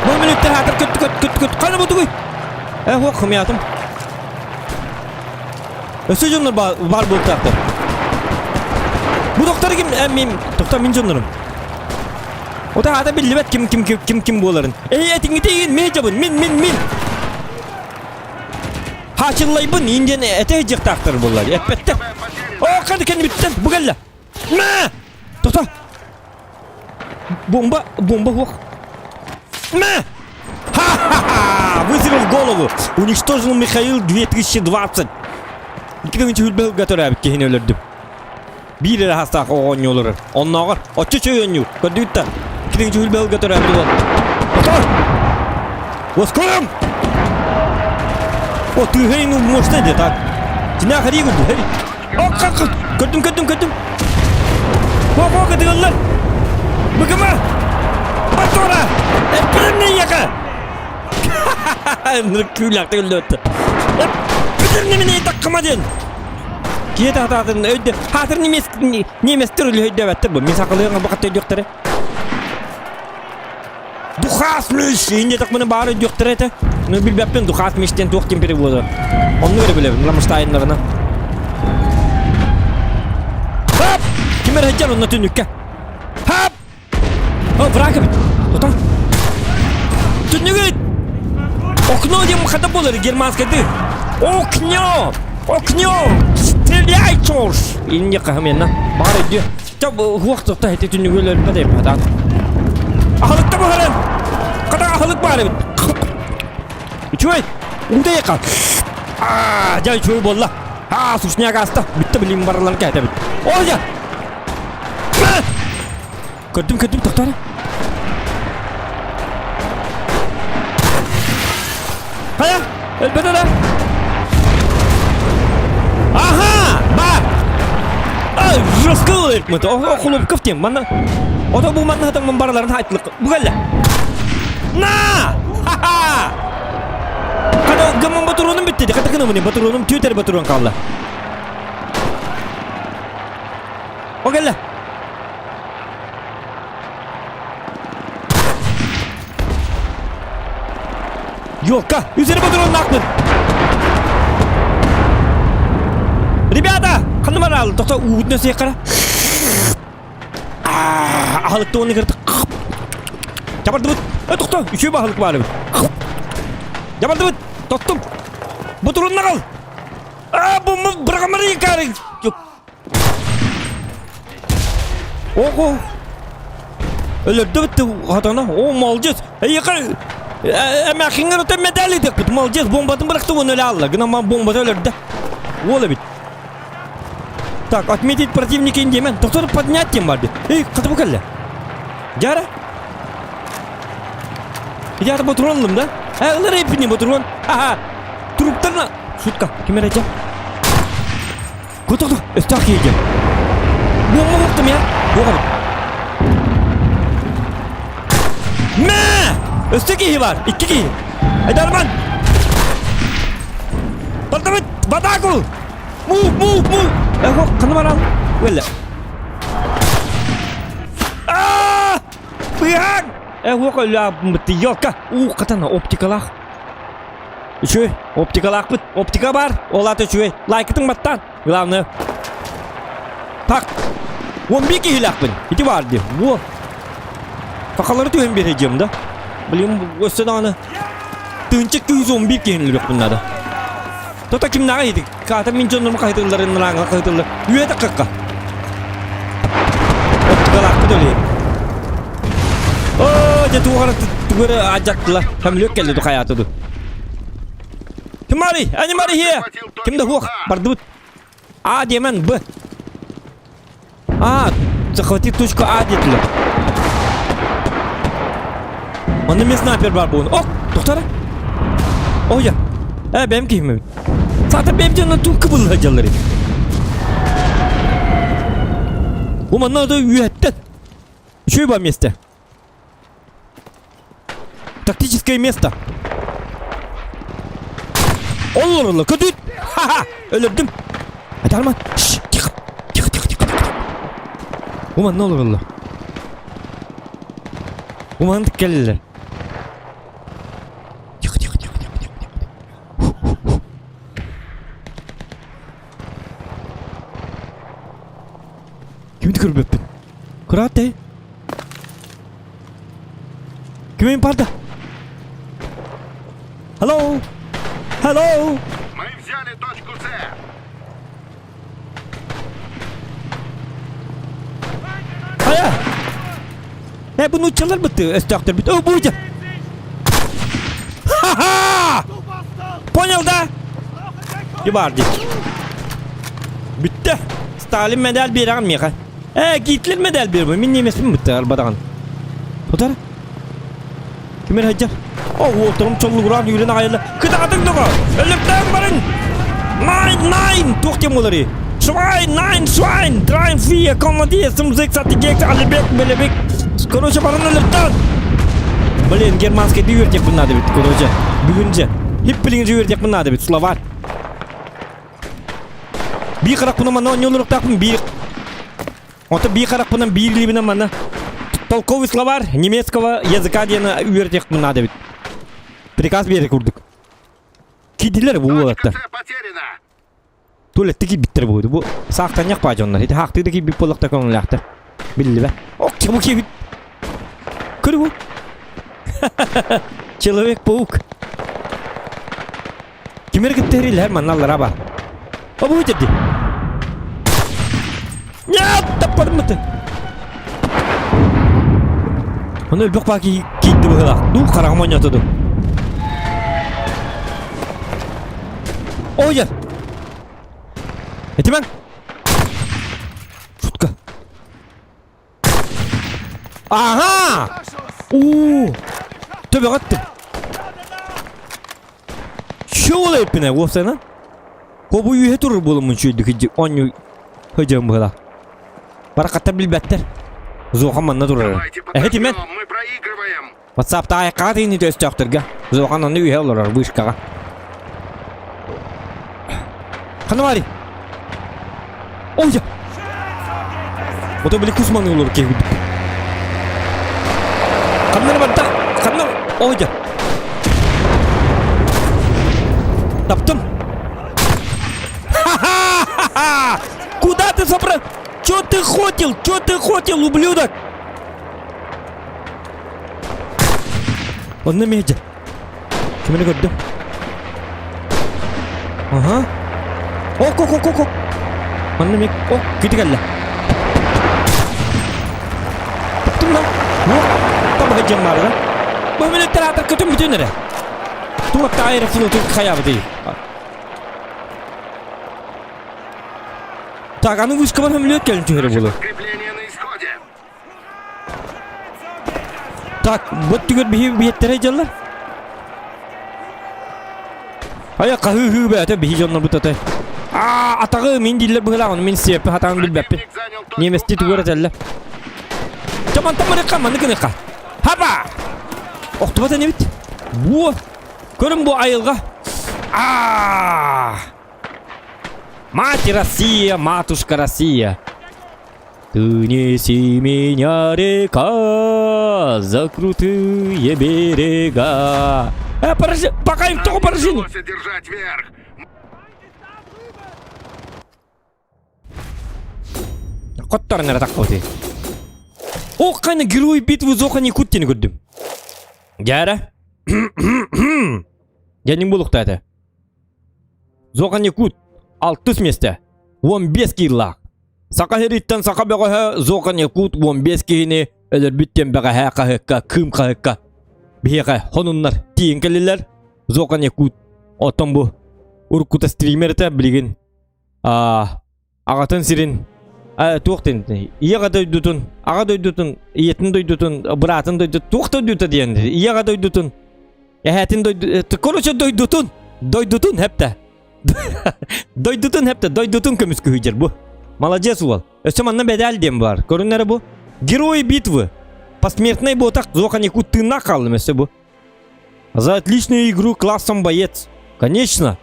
Бу мүнүүттэ хаатыр көт көт көт көт хана бутугуй? Э, хуох хымыятым. Өссө дьоннор бар буолтаахтар. Бу доктор ким? Э, мен тоқта мин дьоннорум. Ота аата биллибэт ким ким ким ким ким буоларын. Эй, этиҥҥитигин мен дьабын, мин мин мин. Хаачыллайбын индиэн этэ дьыктаахтар буоллар. Эппэттэр. О, кады кэннибиттэн бу кэллэ. Мэ! Тоқта. Бомба, бомба хуох. Мэ! Ха-ха-ха! Выстрел в голову! Уничтожил Михаил 2020. 2000 сүүрбэ төрөөбүт киһини өлөрдүм. Биир эрэ хастаах оҕонньу олорор. Оннооҕор оччо чөй оонньуур. Көрдүгүт да? 2000 сүүрбэ төрөөбүт уол. Отор! Воскурим! О, тыһыйын мощный де так. Тина хари гуду. О, как көрдүм, көрдүм, көрдүм. О, о, кытыгыллар. Быкыма! Батора! Эппилим яка! Күләкте өллөттү. Эппилим немени таккыма ден. Киһи таатаатын өйдө хаатыр немец немецтер өлөйдөбөттөр бу. Мен сакалыгын бакат өйдүөхтэрэ. Духас миш! Инде так мына баары өйдүөхтэрэ этэ. Ну билбэппин духас миштен туох ким перевода. Онну эрэ билэбин, Рамштайннарына. Хап! Ким эрэ сылдьар онно түннүккэ. Хап! О, враг эбит. Отон. Түннүгүт! Окно диэн хата буолар германскайды. Окно! Окно! Стреляй, чорш! Инне кахаменна. Баар өйдүө. Ча хуох тохта хете түннүгү өлөрбөт эбит хатаан. Аһылыкта буһаран! Хата аһылык баар эбит. Үчүгэй! Уутайыка. Аа, дьэ үчүгэй буолла. Аа, сушняк ааста. Бүттэ билим барыларын кээтэбит. Ол дьэ! Көрдүм, көрдүм, тохтоо. Хайа, өлбөтө да. Аха, бар. Ай, жестко өлтмөт. О, хлопков тем, манна. Ото бу манна хатан бараларын хайтлык. Бу кэллэ. На! Ха-ха! Када гыммын батуруным битти. Ката кынымын батуруным түөтер батурун калла. О кэллэ. Ёлка! Üzeri патроннаахпын! Ребята! Ханна бараалы? Тоқта уутун өсиэххара. Аһылыкты уонна кыртык. Жабардыбыт. Э, тохто! Үчүгэй баһылык баар эбит. Жабардыбыт! Тоттум! Ботуруонна кал! А, бу бырагамары кары. Ого! Өлөрдө битти хатана. О, молодец. Эйиэхэ эмээхиҥҥэр өтө медаль ыытыахпыт. Молодец, бомбатын бырахты уонна өлө аалла. Гынан ман бомбата өлөрдө. Уол эбит. Так, отметить противника индиэмен. Тохтор поднять диэн барды. Эй, хата бу кэллэ. Дьара. Дьара ботурон ылым да? Э, ылар эппини ботурон. Аха. Труптарна. Шутка, ким эрэ Көтөх өстөөх киһи Буомма уктум я. Буоҕабыт. Мэ! Өстө киһи бар. Икки киһи. Айдарман! Бардабыт! Батаку! Мув, мув, мув! Эхо, қаны барал? Өлі. Аа! Быһаң! Эхо, өлі, ёлка! У, қатана, оптикалах. Үчүгэй, оптикалаахпыт. Оптика бар, ол аата үчүгэй. Лайкытын баттаан, главное. Так, 11 киһилээхпин. Ити баар дии. Во. Сахалары түһэн биэриэм да. Блин, өссө даҕаны тыынча 211 киһини өлөрүөхпүн наада. Тота кимнааҕа иһитик? Каата мин дьоннорум хаһытылларын мылааҥҥа хаһытыллар. Үөтэ какка. Оттугалаахпыт өлейин. Оо, дьэ тугара тугара адьаттыла. Хамлүк кэлли ду хаyaаты ду. Ким барый? Ани барый here. Ким да хуох бардыбыт. А диэмэн Б. А, захвати точку А диэтилэр. Онно мен снайпер бар буолун. Ок, тохтара. О, я. Э, бэм киһим эбит. Саата бэм дьонно тук кыбылла сылдьаллар Бу манна да үөһэттэн. Үчүгэй ба месте. Тактическое место. Оллорулла, көтүт! Ха-ха! Өлөрдүм. Атарма. Шш, тихо. Тихо, тихо, тихо, тихо. Бу манна олороллор. Бу манна келлилер. Тихо, тихо, тихо, тихо, тихо, тихо. Кимди көрбөппүн? Кыраат Кимин барда? Hello? Hello? Мы взяли точку С. Хайа! Э, бу нууччалар бытты, өстөөхтөр бит. О, будет! Ха-ха! Понял, да? Ибарди. Бүттэ. Сталин медаль биэрэҕин миэхэ. Ээ, Гитлер медаль биэрбэ. Мин немеспин бүттэ арбадаҕын. Тутар. Ким эрэ сылдьар? О, уолтарым чоллугураан үүрэн аҕайалла. Кытаатыҥ доҕор! Өлөрдөөн барын! Найн, найн! Туох диэн буоларый? Швайн, найн, швайн! Драйн, фия, коммодия, сымзык, сатигек, алибек, белебек. Короче, барын өлөрдөөн! Блин, германский үөрдиэхпин наада эбит, короче. Бүгүн же. Хип билиҥи үөрдиэхпин наада эбит, словарь. Биир харахпынан манна оонньуулуруктаахпын, биир Ото биир харахпынан биир илиибинэн манна толковый словарь немецкого языка диэн үөрэтиэхпин наада эбит. Приказ биэрэ курдук. Кидилер бу уолаттар. Туалетте киирбиттэр буолду. Бу саахтанньах баа дьоннор. Ити хаахтыы да киирбит буоллахта көҥүллээхтэр. Биллибэт. Ок, бу киирбит. Көрү бу. Человек-паук. Кимэр кытта эрилэр манна аллара ба. О бу дии. Нет, таппадым Оны өлбөх баа киирди быһылаах. Дуу хараҕым оонньоотоду. Ой, Этимэн. Шутка. Ага! Уу! Төбөҕө аттым. Чё ол эппинэ уопсайынан? Хобу үөһэ турар буоламмын үчүгэйдик илдьи оонньуу сылдьабын быһыылаах. Барахаттар билбэттэр. Зохан манна турар. Давайте Эһэ Тимэн! подождем, мы проигрываем. Ватсаптаах айыккаҕа тиийиннитэ өстөөхтөргө. Зохан онно үөһэ олорор вышкаҕа. Ханна баарый? Ой! Ото били кус маныылар киһи курдук. Ханна барда? Ханна? Ой! Таптым. Ха-ха-ха! Куда ты собрал? Чё ты хотел? Чё ты хотел, ублюдок? Онно эмиэ дьэ. Кимини көрдүм? Аха. Ок, ок, ок, ок, ок. Манна эмиэ ок, кити кэллэ. Таптым да. Ну, табаһы дьон баар да. Бу мүнөттэр аатар көтүм бүтүн эрэ. Туох аэрофлоту хайаабытый? Так, аны вышкабар хөмлүөт кэлин түһэрэ буолуо. Подкрепление на исходе. Так, вот түгэр биһи биһиэттэрэ дьаллар. Айа хаһыы-хыы бээтэ биһи дьоннорбут ата. Аа, атаҕы мин дииллэр быһылаах, ону мин сиэппи хатаан билбэппин. Противник занял точку Немести тугу А. этэллэр. Чэ, мантан барыахха, маннык гыныахха. Хаба! Охтубат энибит. Буо! Көрүҥ бу айылҕа. Аа! Мать Россия, матушка Россия. Ты неси меня, река, за крутые берега. Э, поражи... Пока им только поражение. Удалось одержать верх. Хотторун эрэ таххыбытый. О, қайна герой битвы Зохан Якут диэни көрдүм. Дьээрэ. Дьэнниҥ буолуохтаа этэ. Зохан Якут алтыс миэстэ, 15 кииллаах. Саха сириттэн саха бөҕөһө Зохан Якут 15 киһини өлөрбүт диэн бэҕэһээ хаһыакка, кыым хаһыакка биһиэхэ хонуннар тиийэн кэллилэр. Зохан Якут оттон бу уруккута стример этэ билигин аҕатын сирин туох диэн ийэҕэ дойдутун аҕа дойдутун ийэтин дойдутун быраатын дойдутун туох дойдута диэн ийэҕэ дойдутун эһээтин дойду короче дойдутун дойдутун хэптэ дойдутун хэптэ дойдутун көмүскүһүдьэр бу молодец уол өссө манна бэдээл диэн бар көрүннэрэ бу герои битвы посмертный буотах зохан якут тыыннаах хааллым өссө бу За отличную игру классом боец. Конечно.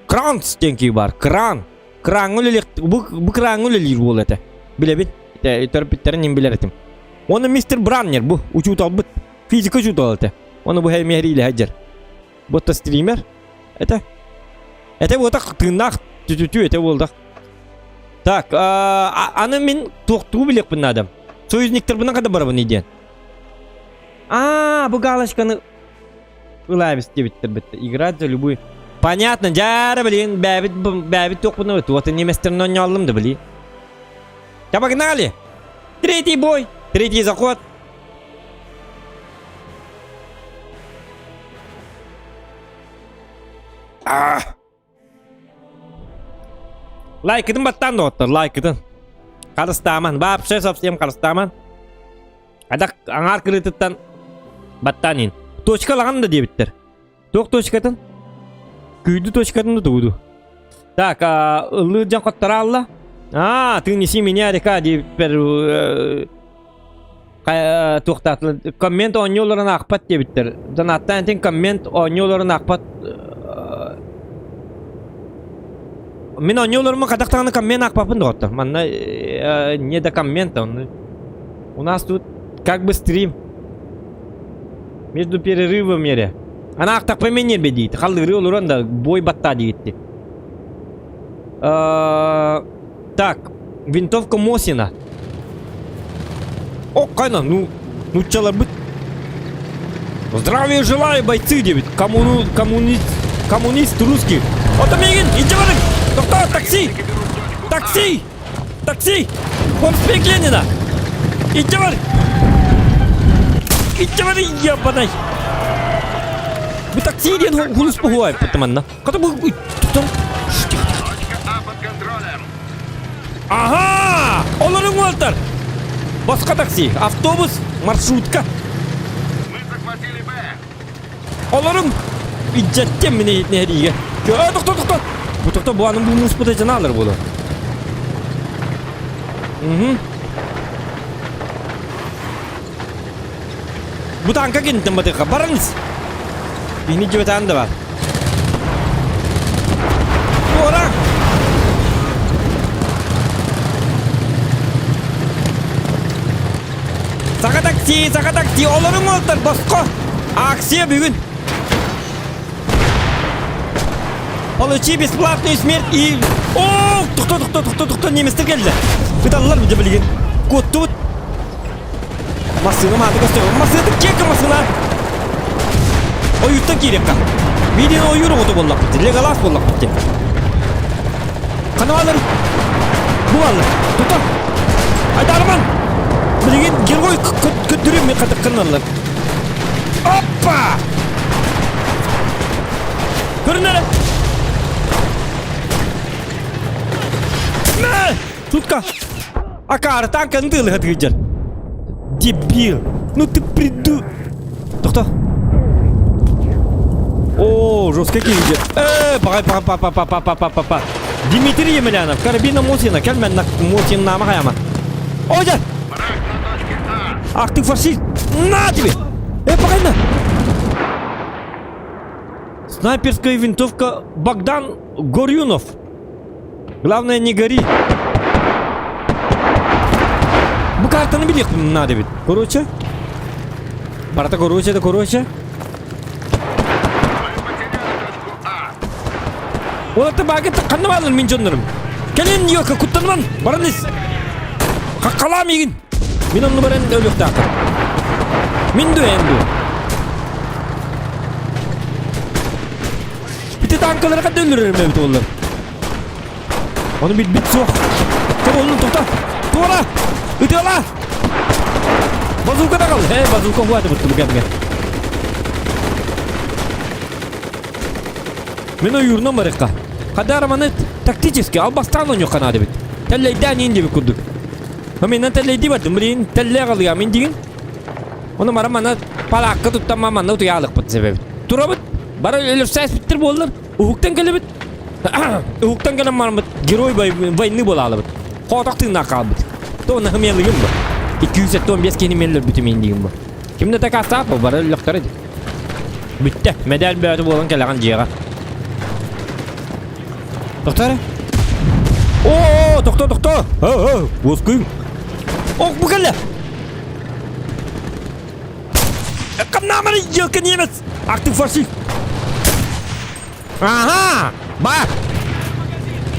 Кранц диэн киһи баар. Кран. Краҥҥа үлэлиэх бу, бу краҥҥа үлэлиир уол этэ. Билэбин. Төрөппүттэрин мин билэр этим. Уонна мистер Браннер бу учууталбыт. Физика учуутала этэ. Уонна бу миэриилэһэ дьэр. Бу стример. Это. Это буотах тыыннаах түтүтү этэ буолдах. Так, аны мин туохтуу билиэхпин наада. Союзниктарбынан хада барабын диэн. А, бу галочканы ылаабыс диэбиттэр битте. Играть за любую. Понятно, дьаара блин, бэбит бэбит туохпуну туота немецтерин оонньооллум да блин. Да погнали! Третий бой, третий заход. А! Лайкытын баттаан доҕоттор, лайкытын. Харыстааман, вообще совсем харыстааман. Адак аҥаар кырыытыттан баттаан иһин. Точка лаҕан да диэбиттэр. Туох точкатын? Күйдү точкатын да тугуду. Так, ыллыыр дьон хоттораалла. А, ты неси меня река диэбиппэр туохтаатылар коммент оонньууларын аахпат диэбиттэр. Донаттаан этин коммент оонньууларын аахпат Мин оонньууларымы хадах даҕаны коммент аахпаппын доҕоттор. Манна не до коммента. У нас тут как бы стрим. Между перерывами эрэ. Ана аахтахпа мен ньиэрбэ диит. Халлыыры олорон да бой баттаа диитти. Так, винтовка Мосина. О, кайна, ну, нууччаларбыт. Здравия желаю, бойцы, диэбит. Коммуну, коммунист, коммунист русский. Ото миигин, илдьэ барыҥ! Тохтоо, такси! Такси! Такси! Проспект Ленина! Илдьэ бар! Илдьэ бар, ебаный! Бу такси диэн хулус буһуай манна. Хата бу Точка А под контролем. Ага! Олорун уолтар! Босхо такси, автобус, маршрутка. Мы захватили Б. Олорун! Иджеттем мини нэһириигэ. Көө, тохто, тохто! Бу тохто бу анын бу мууспута жанаалар буолар. Угу. Бу танка киниттэн батыха барыңыз. Кини дьыбытаан да бар. Туора! Саха такси, саха такси, олоруҥ уолтар босхо! Акция бүгүн! Получи бесплатную смерть и... О, тохто, тохто, тохто, тохто, немецтер келді. Ыталлар бу билигин. Куоттубут. Массыына мааты көстөр. Массыына кека массыына. Ойуттан киириэххэ. Видео ойуур оҕото буоллахпыт. Леголас буоллахпыт. Ханалар. Бу аллар. Тута. Айдарман. Билигин герой көттүрүм мен хатыккыналлар. Оппа! Көрүнэрэ. Мэ! Тутка! Акаары танканы тыылыһа тыгыдьар. Дебил! Ну ты приду... Тохто. О, жестко киһи. Э, пагай, пага, па, па, па, па, па, па, па, па. Дмитрий Емельянов, карабина Мосина, кэлмэн Мосин нама хаяма. Ой, да! Враг на точке А. Ах ты фашист! На тебе! Э, пагай на! Снайперская винтовка Богдан Горюнов. Главное не гори. Бу картаны билиэхпин надо ведь. Короче. Барата короче да короче. Мы потеряли точку А. Оларда багы ханна баалар мин дьоннорум. Кэлин Йока куттанман баран ис. Хаккалаа миигин. Мин онну баран өлүөхтаахпын. Мин дуо эн дуо? Бүтүт. танкалары ханна өлөрөр эбит буоллар. Ону билбит суох. Чэ буоллун тута. Туора! Ытыала! Базука тагал. Э, базука хуаты бутту бу кэмҥэ. Мин ойуурунан барыахха. Хадара маны тактически албастаан оонньуохха наада эбит. Тэллэйдээн иин диэбит курдук. Мин тэллэйдии бардым. Билигин тэллэй аҕалыам мин диигин. Ону мара манна палаакка туттан манна утуйаалыкпыт себебит. Турабыт. Бары өлөрсөөспүттэр буоллар. Уһуктан кэлэбит. Уһуктан кэлэн бараммыт герой войны буолаалыбыт. Хоотох тыыннаах хаалбыт. То онно хымыялыгым бу. 275 киһини мен өлөрбүтүм иин бу. Ким да дакаастаах бу бары өллөхтөрө дии. Бүттэ. Мэдээл бөөтү буолан кэлэҕин дьиэҕэ. Тохтоо эрэ. Оо, тохтоо, тохтоо. Оо, уоскуйуҥ. Ох, бу кэллэ. Камнамары елка немец. Ах ты фашист. Ага, бар.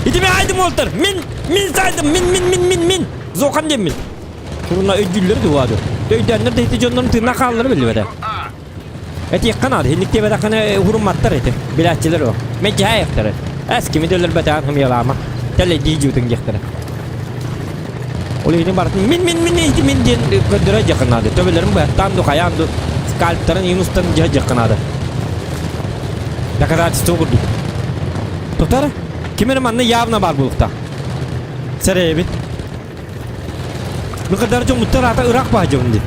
Ити мен айдым олтар. Мин, мин сайдым, мин, мин, мин, мин, мин. Зохан диэммин. Туруна өйдүүллэр дуаду. Өйдөөннөр да ити дьоннорун тыына хааллара биллибэтэ. Этиэххэ наада, инник диэбэтэххинэ урумматтар ити. Билээччилэр о. Мэлдьэһээйэхтэрэ. Эс кими да өлөрбөтөҕүн хымыйалаама. Тэлэйдии дьуутун диэхтэрэ. Ол иһин барытын мин мин мин ити мин диэн көрдөрө дьиэххэ наада. Төбөлөрүн быһаттаан ду хайаан ду скальптарын иин устан дьиэ дьиэххэ наада. Доказательство курдук. Тутар ким эрэ манна явно баар буолуохтаах. Сэрэйэбин. Быкадар дьоммуттар аата ыраах баһдьабын дии.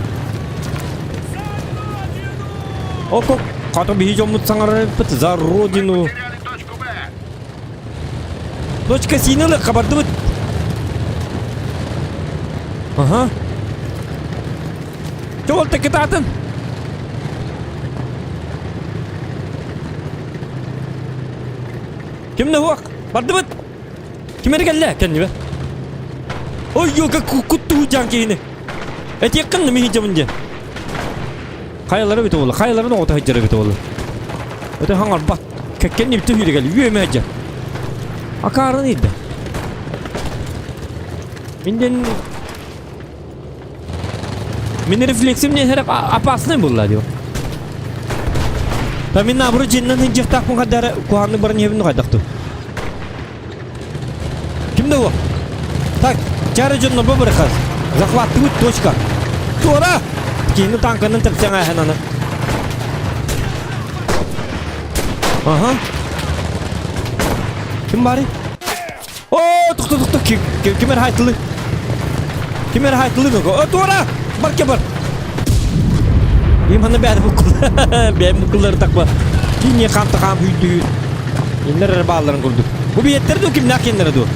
Око, хата биһи дьоммут саҥарар эбиппит за родину. Точка сииналы хабардыбыт. Ага. Чол кытаатын. Ким да хуак? Бардыбыт. Ким эрэ кэллэ кэннибэ. Ой, ёка куттуу дьаан киһини. Этиэххин да миһи дьабын диэн. Хайалара эбит уола, хайаларын оҕото сылдьар эбит уола. Өтө хаҥарбат. Кэккэнни бүтэ сүүрэ кэл, үөмэ сылдьар. Акаарын ыйда. Мин диэн Мин рефлексим не хэрэг опасный буолла дио. Та мин наоборот дьиэннэн сылдьыахтаахпын хардара куһаҕаннык баран иһэбин хайдахту. Ким да Так, чары дьонно быбырхас. Захватывают точка. Туора! Киһини танканан тэпсэҥ ааһан аны. Ага. Ким баарый? Оо, тохто, тохто, ким эрэ хайтылы. Ким эрэ хайтылы нуга. О, туора! Бар ке бар. Им ханна бэйэ буккул. Бэйэ буккуллары такпа. Кине хамта хам хүйтүү. Иннер эрэ баалларын курдук. Бу биэттер ду кимнээх кеннere ду?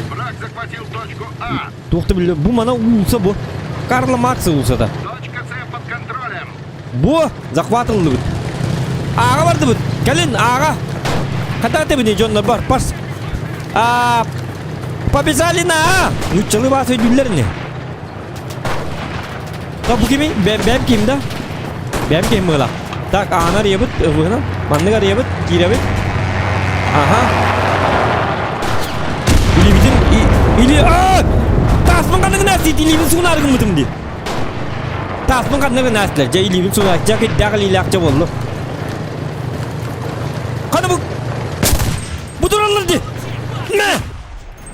Враг захватил точку А. Туохта биллэ бу мана уулса бу. Карла Маркс уулсата. Точка С под контролем. Бу захватыллыбыт. Ааҕа бардыбыт. Кэлин ааҕа. Хата тэбини дьоннор бар. Пас. А побежали на А. Нуччалыы баас өйдүүллэр ини. Да бу кими? Бэм ким да? Бэм ким мыла. Так, аана арыйабыт, ывыһынан. Маннык арыйабыт, киирэбит. Аха. Илибитин или а! Тааспын ханныгын аастыйт, илиибин суунаар гыммытым дии. Тааспын ханныгын аастылар, дьэ илиибин суунаар, дьэ кирдээх илиилээх дьэ буоллу. Ханы бу Бу тураллар дии! Мэ!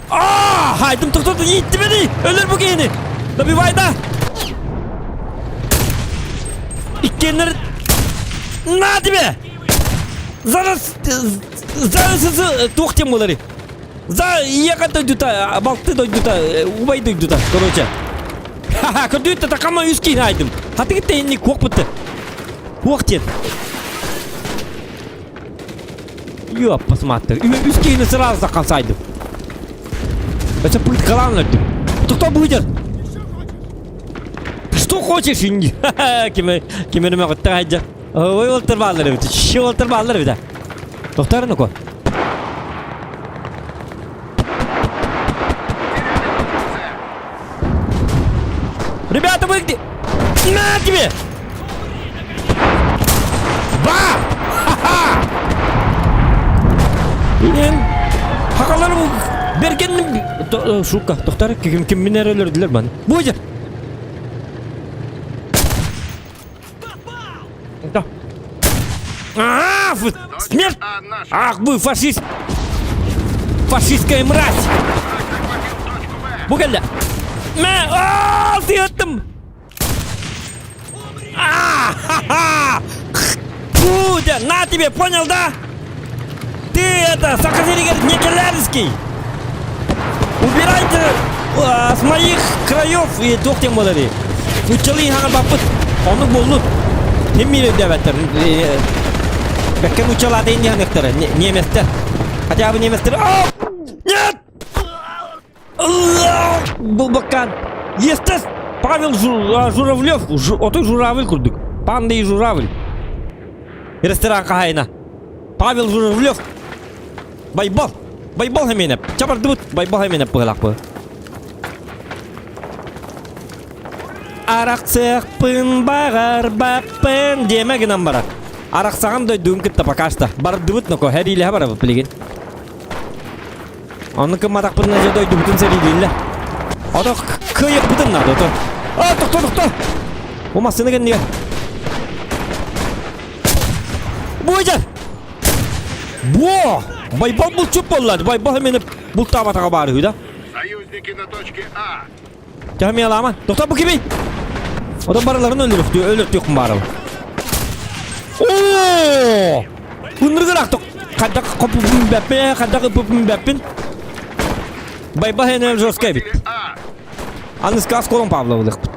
Аа! Хайдым тохтоту иитти бени! Өлөр бу киһини! Добивай да! Иккиэннэр На тебе! Зараз за туох диэн буоларый? За ийэҕэ дойдута, балты дойдута, убай дойдута, короче. Ха-ха, көрдүүт такама үс киһини айдым. Хатыгыт тэйинник куох бытты. Куох диэн. Ёппас маттыр. Үс киһини сразу сакан сайдым. Это пыткалаан өлдүм. Кто будет? Что хочешь? Киме кимереме көттө хайдьа. Ой, олтор бааллар эбит. Ши олтор бааллар эбит. Тохтар ну-ка. Ребята, вы где? На тебе! Ба! Ха-ха! Инен хакалар берген шука тохтар ким ким минер өлөрдүлөр баны. Буйдер. Да. Смерть! А наша. Ах вы фашист! Фашистская мразь! Враг захватил точку Б. Бу кэллэ. Мэ! Аа, тыаттым! А-ха-ха! Фу, на тебе, понял, да? Ты это, Сахазиригер Николаевский! Убирайте а, с моих краев и туох диэн буоларый? Нуччалыы хаҥарбаппыт. Оннук буоллун. Ким миир өйдөөбөттөр. Бэккэ нуччалаата инни ханыктара. Немецтэр. Хотя бы немецтэр. Нет! Булбаккан. Естес Павел Журавлев. Отой Журавль курдук. Панда и Журавль. Ресторан хаһайына. Павел Журавлев. Байбал. Байбал хэмиэнэп. Чабардыбыт Байбал хэмиэнэп быһылаахпы. Арахсыахпын баҕарбаппын диэмэ гынан барар. Арахсаҕан дойдугун кытта пока что. Бардыбыт ноко, хэриилэһэ барабыт билигин. Онну кымматахпытына дьэ дойдубутун сэриилииллэр. Ото кыайыахпытын наада ото. А, тохто, тохто! Бу массыына кэннигэр. Буойдьар! Бо! Байбал булчут буолла. Байбал эмиэ бултаабатаҕа баар үһү да. Союзники на точке А. Төһө Тохто бу кимий? Одан барыларын өлөрүхтүү, өлөртүөхпүн баарабын. Оо! Ыныргыраах хайдах хоппупун бэппин, хайдах ыппыппын бэппин. Байба хэнэ жестко эбит. А. Аныска Асколон Павловылыхпыт.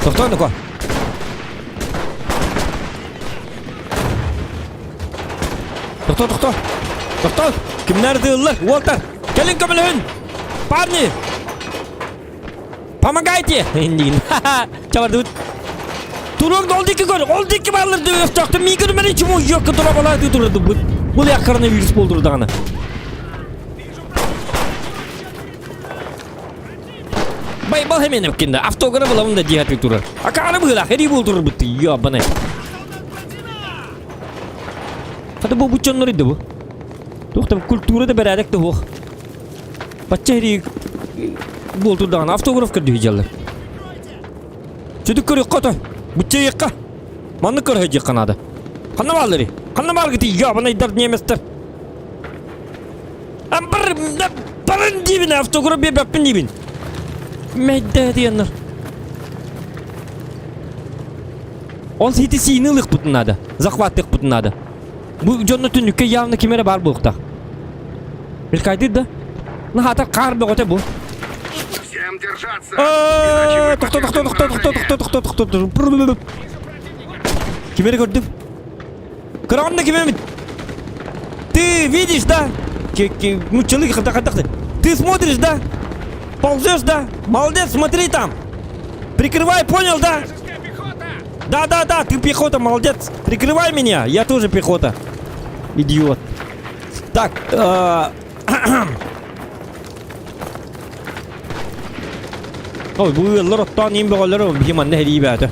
Тохтоо нука. Тохтоо, тохтоо. Тохтоо. Кимнэр дыыллар? Уолтар. Кэлин көмөлөһүн. Парни! Помогайте! Индигин. Чабардыбыт. Турук ол диэки көр, ол диэки бааллар өстөөхтөр миигин көрмөрү чуму йокка тура балааты турдубут. Бул я коронавирус болдур даҕаны. Байбал хеменеп кинде автограф ылабын да диэхэтик турар. Акаары быһыылаах эрии буолтурбут ёбаный. Хата бу буччоннор иде бу. Туох да культура да бэрээдэк да суох. Бачча эрии буолтурдаҕына автограф көрдүү дьаллар. Сүдүк көрүөххэ ото. Бучча ыйыахха. Маннык көрө сылдьыахха наада. Ханна баалларый? Ханна бааргытый ёбанайдар немецтэр? Амбар барын диибин автограф биэрбэппин диибин. Мэйдэ диэннэр. Ол сити сиини ылыахпытын наада. Захваттыахпытын наада. Бу дьонно түннүккэ явно ким эрэ баар буолуохтаах. Мелькайдыр да? Наһаата хаар бөҕөтө бу. Всем держаться! Иначе мы Тохто, тохто, потерпим тохто, тохто, поражение. тохто, тохто, тохто, тохто. Ким эрэ көрдүм. Кыраҕым да ким эмит. Ты видишь, да? Ну, человек, Ты смотришь, да? Ползешь, да? Молодец, смотри там. Прикрывай, понял, да? Да, да, да, ты пехота, молодец. Прикрывай меня, я тоже пехота. Идиот. Так, Ой, бу ыаллар оттоон иин бөҕөлөр биһи манна сэрии бээтэ.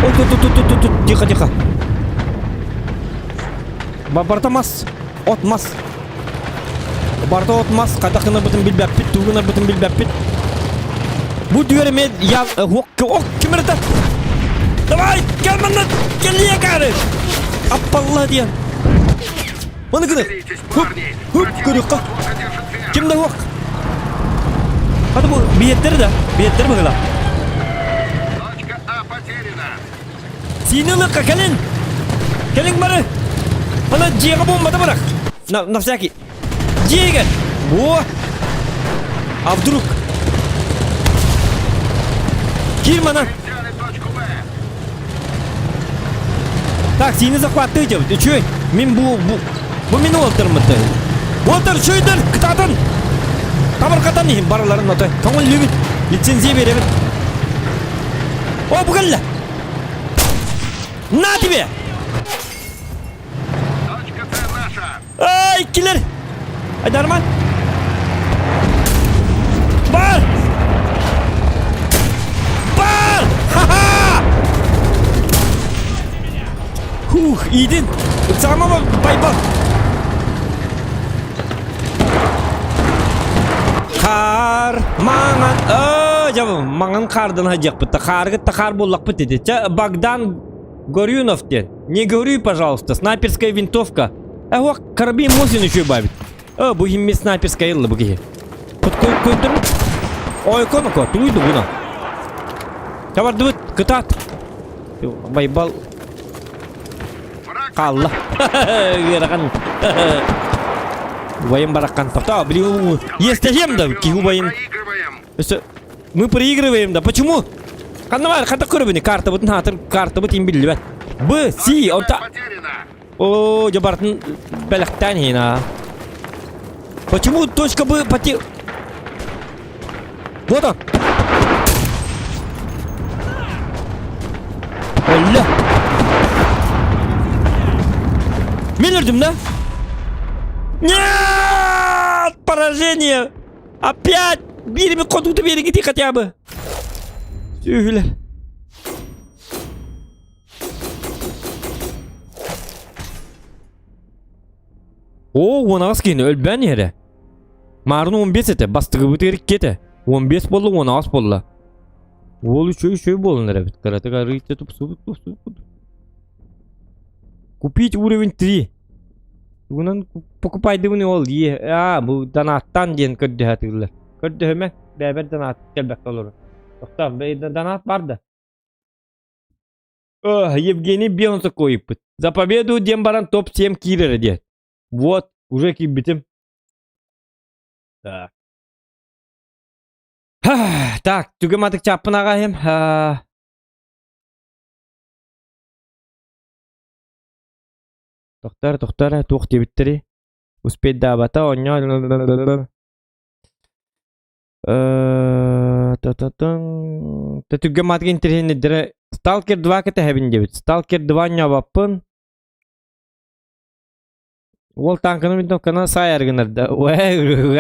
Ой, тут, тут, тут, тут, тут, тихо, тихо. Барта мас, от мас. Барта от мас, хайдах гынарбытын билбэппит, тугу гынарбытын билбэппит. Бу дүөр эмиэ я ок ким эрэ Давай, кэл манна, кэлиэ каары. Аппалла диэн. Маны гына. Соберитесь, Хуп, парни! хуп, Противник көрүөххэ. вот-вот одержит верх. Ким да суох. Хата бу биэттэр да, биэттэр быһыла. Точка А потеряна. Сиини ылыахха кэлин. Кэлиҥ бары. Ана дьиэҕэ буомбата бырах. На, на всякий. Дьиэгэр. Во. А вдруг? Киир манан. Взяли точку Б. Так, сиини захваттыы дьэбит. Үчүгэй. Мин бу, бу, бу мин уолтармыт. Уолтар үчүгэйдэр, кытаатан. Табырҕатан иһин барыларын отой. Көҥүллүүбүт. Лицензия биэрэбит. О, бу кэллэ. На тебе! Точка С наша. Ай, киллер! Айдарман! Бар! Бар! Ха-ха! Хух, иидин! Ыксаама байбал! Хаар, маҥан, оо, дьэ, маҥан хаардан сылдьыахпыт да, хааргыт да хаар буоллахпыт ити. Чэ, Богдан... Горюнов диэн. Не говори, пожалуйста, снайперская винтовка. Э, карабин Мосин еще бабит. Э, бу химми снайперская ылла бу киһи. Көйдүм. Ой, коноко, туйду буна. Табардыбыт, кытаат. Байбал хаалла. Ыарахан. Убайым бараххан. Тоқтаа, блин, естехем да, киһи убайын. Өссө мы проигрываем да. Почему? Ханна бар, хата көрөбүнү картабытын хаатыр картабыт им биллибэт. Б, С, онта О, дьабартын бэлэхтээн иһин Почему точка Б поте... Вот он! Өллө! Мен өлдүм да? Нет! Поражение! Опять! Биирими хотуута биэригити хотя бы! Сүүһүлэр. Оо, 18 киһини өлбөөн иһэрэ. Маарын 15 этэ, бастыгыбытыгар 2 этэ. 15 буолла, 18 буолла. Уол үчүгэй үчүгэй буолан эрэбит. Кыратык арыйта тупсубут, тупсубут. Купить уровень 3. Тугунан покупайдыбын ол ие. Аа, бу донаттан диэн көрдөһө Көрдөһүмэ, бэйэбэр донат кэлбэккэ олорор. Тохтоо, донат бар да. Евгений Бионсов ыйыппыт. За победу диэн баран топ-7 киирэрэ диэн. Вот, уже киирбитим. Так. Так, түгэн матык чааппын аҕаһым. Тохтор, тохтор, туох диэбиттэри. Успеть даабата, оонньоо. Түргэн маатык интэриэһинэйдэрэ Сталкер 2 кэтэһэбин диэбит. Сталкер 2 оонньообоппун. Уол тааҥканы винтовканы саайар гынар да.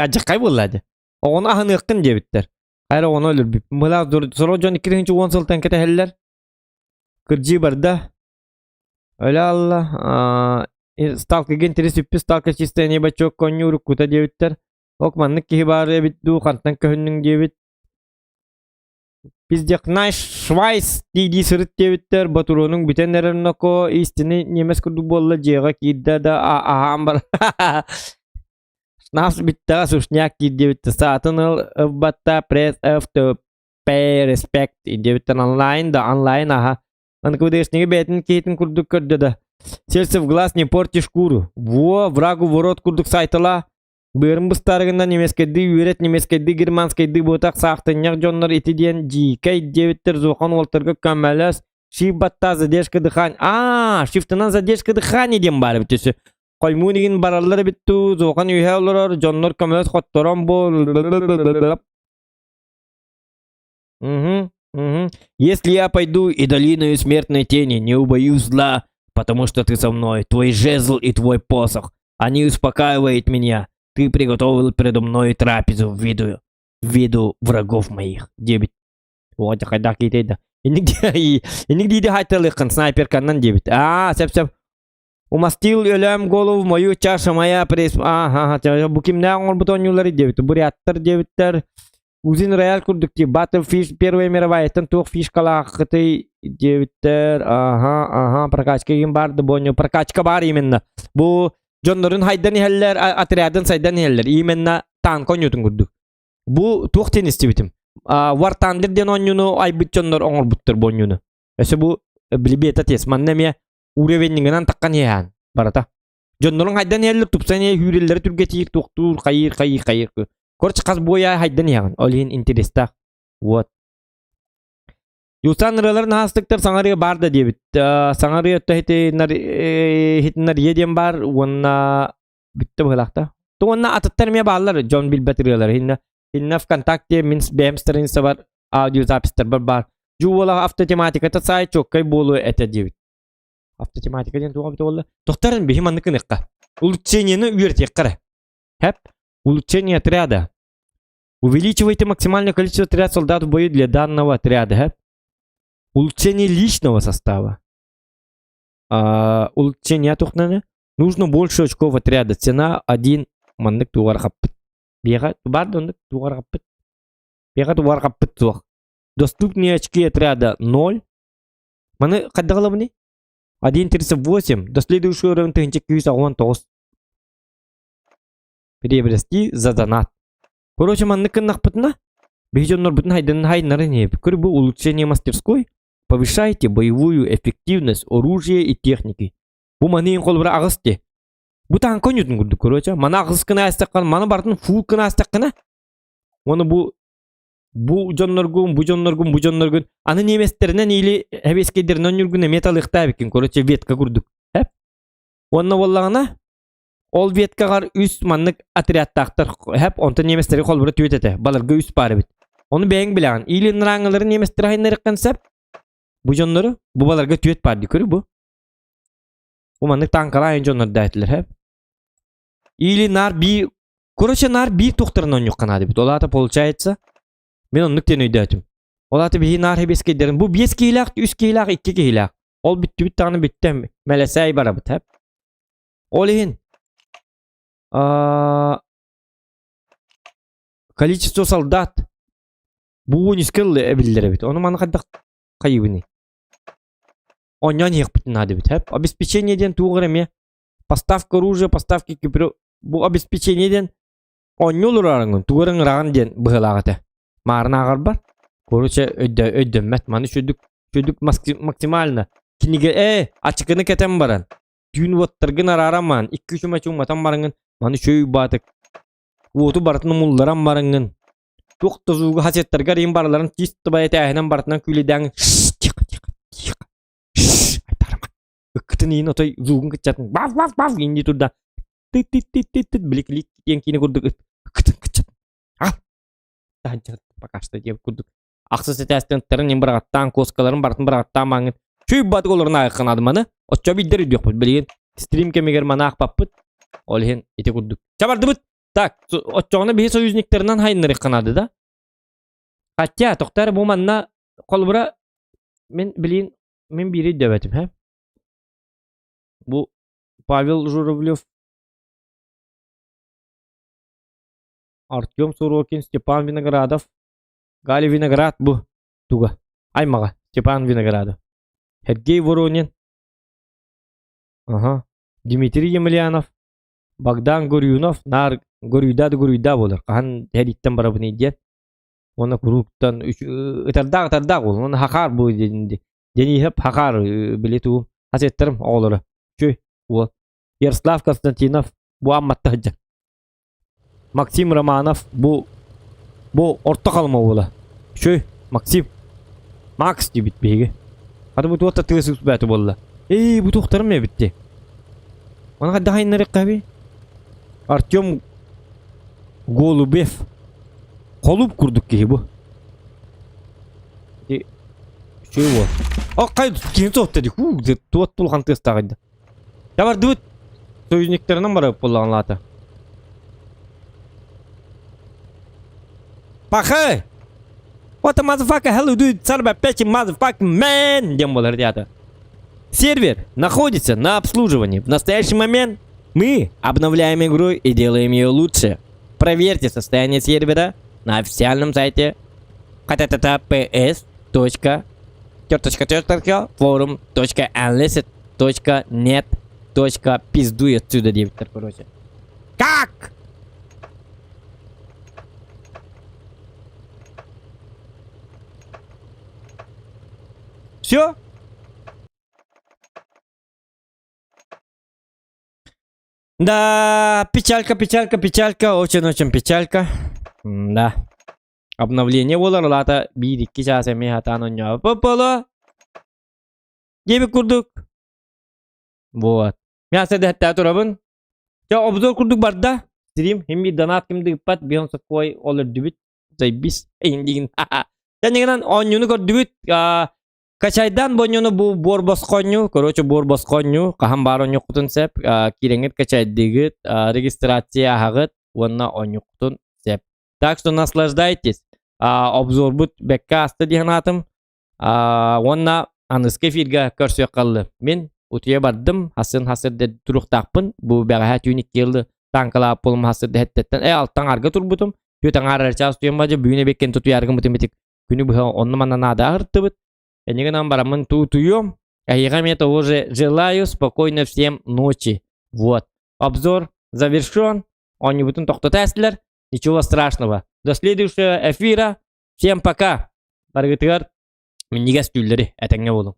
Адьаххай буолла дьэ. Оҕону аһыныаххын диэбиттэр. Хайра оҕону өлөрбүт. Мылаах сорох дьон 2010 сылтан кэтэһэллэр. Кырдьыы барда. Өлө алла. Сталкерга интэриэс үппүт Сталкер чистая небо чок конньуу уруккута диэбиттэр. Ок маннык киһи баар эбит дуу, хантан көһүннүҥ диэбит. Пиздехнай швайс дии-дии сырыт диэбиттэр, ботуруонуҥ бүтэн эрэр ноко, истини ньиэмэс курдук буолла дьиэҕэ киирдэ да аһаан бар. Шнапс бүттэҕэ сушняк диир диэбиттэр, саатын ыл ылбатта пресс F to pay respect диэбиттэр онлайн да онлайн аһа. НКВДшниги бэйэтин киһитин курдук көрдө да. Сердце в глаз не порти шкуру. Во, врагу в рот курдук сайтала. Быарын быстаарыгынан немецкэйдии үөрэт, немецкэйдии германскайдыы буотах саахтынньах дьоннор ити диэн дьиикэй диэбиттэр зуохан уолтарга көмөлөс шифт баттаа задержка дыхания аа шифтынан задержка дыхания диэн баар эбит өссө хоймуун игин бараллар эбит дуу зуохан үөһэ олорор дьоннор көмөлөс хотторон бу Угу, угу. Если я пойду и долиною смертной тени, не убоюсь зла, потому что ты со мной, твой жезл и твой посох. Они успокаивают меня. Ты приготовил передо мной трапезу в виду, в виду врагов моих. Диэбит. Вот, хайдах киитей Инник диди хайталыкын снайперканнан диэбит. Аа, сөп-сөп. Умастил өлөөм голову мою чаша моя пресс. Ага, бу кимнээх оҥорбут оонньуулары диэбит. Буряттар диэбиттэр. Узин рояль курдук дии Battlefield Первая мироваяттан туох фишкалааххытый диэбиттэр. Аха, аха, прокачка игин баар да буонньу. Прокачка баар именно. Бу дьоннорун хайдан иһэллэр, отрядын сайдан иһэллэр. Именно танк оонньуутун курдук. Бу туох диэн истибитим. War Thunder диэн оонньууну айбыт дьоннор оҥорбуттар бу оонньууну. Өссө бу билибиэт отец. Манна эмиэ уровеннигынан таххан иһээн барата. Дьоннорун хайдан иһэллэр, тупсан иһэ үүрэллэрэ түргэтиир, туохтуур, хайыыр, хайыыр, хайыыр. Короче, хас буойа хайдан иһэҕин. Ол иһин интерестээх. Вот. Юсан ырыаларын аастыктар саҥа ырыа баар да диэбит. Саҥа ырыа өттө иһитиннэр диэн баар уонна бүттэ быһыылаах Уонна атыттар эмиэ бааллар дьон билбэт ырыалара. Инна инна ВКонтакте мин бэйэм страницабар аудиозаписьтарбар баар. Дьуу уола автотематиката саай чуоккай буолуо этэ диэбит. Автотематика диэн туох эбитэ буолла? Тохторун биһи маннык гыныахха. Улучшениены үөрэтиэххэ эрэ. Хэп. Улучшение отряда. Увеличивайте максимальное количество отряд солдат в бою для данного отряда. Хэп. Улучшение личного состава. А, улучшение тухнаны. Нужно больше очков отряда. Цена 1. Маннык тугар хаппыт. Биэха бар да оннук тугар хаппыт. Биэха тугар хаппыт суох. Доступные очки отряда 0. Маны хайдах ылабыный? 1.38 до следующего уровня 1289. Приобрести за донат. Короче, маннык гыннахпытына, биһи дьоннорбутун хайданын хайнарын иһип. Көр бу улучшение мастерской повышайте боевую эффективность оружия и техники. Бу маны холбура аҕыс ти. Бу таанка онньутун курдук короче. Маны аҕыс гына аастаххына, маны барытын фул гына аастаххына, оны бу бу дьонноргун, бу дьонноргун, бу дьонноргун аны немецтеринэн или эбиэскэйдэринэн онньургун эмиэ талыахтаабиккин, короче, ветка курдук. Эп. Уонна буоллаҕына, ол веткаҕар үс маннык отрядтаахтар хэп, онтон немецтэри холбура түөт этэ, баларга үс баар эбит. Ону бэйэҥ билэҕин. Или нраҥалары немецтэр айнарыххын сөп. Бу дьоннору, бу баларга түөт баар дии, көрү бу. Бу маннык таҥкалаан дьоннор дээтилэр хэп. Или наар би короче наар биир туохтарын оонньуохха наада эбит. Ол аата получается мин оннук диэн өйдөөтүм. Ол аата биһи наар хэбиэскэйдэрин бу биэс киһилээх, үс киһилээх, икки киһилээх. Ол бүттүбүт даҕаны бүттэ мэлэсээй барабыт хэп. Ол иһин аа количество солдат бу уонүскэ эбиллэр эбит. Ону маны хайдах хайыбыный? Оонньоон иһиэхпитин наада эбит хэп. Обеспечение диэн туох эрэ эмиэ поставка оружия, поставки кипру бу обеспечение диэн оонньуу олороргун тугу эрэ ыҥыраҕын диэн быһыылаах этэ. Маарын ааҕарбар короче өйдө өйдөммөт маны үчүгдүк үчүгдүк максимально кинигэ ээ ачыкыны кэтэн баран түүн уоттаргын арааран маан икки үс уматан бараҥҥын маны үчүгэй баатык уоту барытын умулларан бараҥҥын туох да зууга хасеттаргар иин барыларын тиис тыбай этээһинэн барытынан күүлэйдээҥ тихо тихо тихо айтаарыма ыккытын иин отой зуугун кыччатын бав бав бав иин дии турда тыт тыт тыт тыт тыт билик диэн киинэ курдук ыккытын кыччатын ал таһынча пока что диэбит курдук ахсыс этээстэн ыттарын иин быраҕаттаан куоскаларын барытын быраҕаттаан мааҥҥын чүй батык олорун аайыкканаадым маны оччо биирдэр өйдүөхпүт билигин стрим кэмигэр маны аахпаппыт ол иһин ити курдук чабардыбыт так оччоҕуна биһи союзниктарынан хайыннарыахха да хотя тохтор бу манна холобура мин билин мин биири өйдөөбөтүм һэ бу Павел Журавлев Артем Сорокин Степан Виноградов Галя Виноград бу туга аймаҕа Степан Виноградов Сергей Воронин ага Дмитрий Емельянов Богдан Горюнов наар Горюйда да Горюйда буолар хаһан сэрииттэн барабыный диэн уонна курууктан ытардаах ытардаах уол уонна хахаар бу Дениһэп хахаар били тугум хасеттарым оҕолоро чүй уол Ярослав Константинов бу Амматта сылдьар Максим Романов бу бу Орто Халыма уола. Үчүгэй Максим. Макс диэбит биһиги. Хата бу туох да тыас бээтэ буолла. Эй, бу туохтарым эбит дии. Маны хайдах айыннарыахха Артем Голубев. Холуп курдук киһи бу. Үчүгэй уол. О, хай киһи туохта дии. Хуу, туот тулхан тыастааҕыйда. Табардыбыт. Союзниктарынан барабыт буоллаҕын лаата. Пахай! What the motherfucker hell you do, son of a bitch, motherfucking man! Диэн буолар диата. Сервер находится на обслуживании. В настоящий момент мы обновляем игру и делаем ее лучше. Проверьте состояние сервера на официальном сайте https forum.unlisted .net .пиздуй отсюда диэбиттэр короче. Как? Все? Да, печалька, печалька, печалька, очень-очень печалька. Да. Обновление буолар, ол аата биир-икки чаас эмиэ сатаан оонньообуппут буолуо. Диэбит курдук. Вот. Мясо дэһэттээх турабын. Чэ, обзор курдук барда. Стрим, хим биир донат ким да ыыппат, бион соккой ол өрдүбүт. Зайбис, эйин дигин. Дьэ, оонньууну көрдүбүт. Качайдаан бу оонньууну бу буор босхо оонньуу, короче буор босхо оонньуу, хаһан баар оонньуоххутун сөп, киирэҥҥит качайдыыгыт, регистрация аһаҕыт уонна оонньуоххутун сөп. Так что наслаждайтесь. Обзорбут бэккэ ааста дии санаатым. Уонна аныгыскы эфиргэ көрсүөх халлы. Мин утуйа бардым, хасын хасыр туруохтаахпын. Бу бэҕэһээ түүн икки ылы таҥкалаап буолум хасыр дэһэттэттэн э алтан арга турбутум. Түөрт аҥаар эрэ чаас утуйан бадьа бүгүн эбиккин тутуйааргын бутум битик күнү быһа онно манна наада аһыртыбыт. Энигинэн бараммын туу туйуом. Эһиэхэ эмиэ того же желаю спокойно всем ночи. Вот. Обзор завершен. Оонньуубутун тохтото эстилэр. Ничего страшного. До следующего эфира. Всем пока. Барыгытыгар минньигэс түүллэри этэҥҥэ буолуҥ.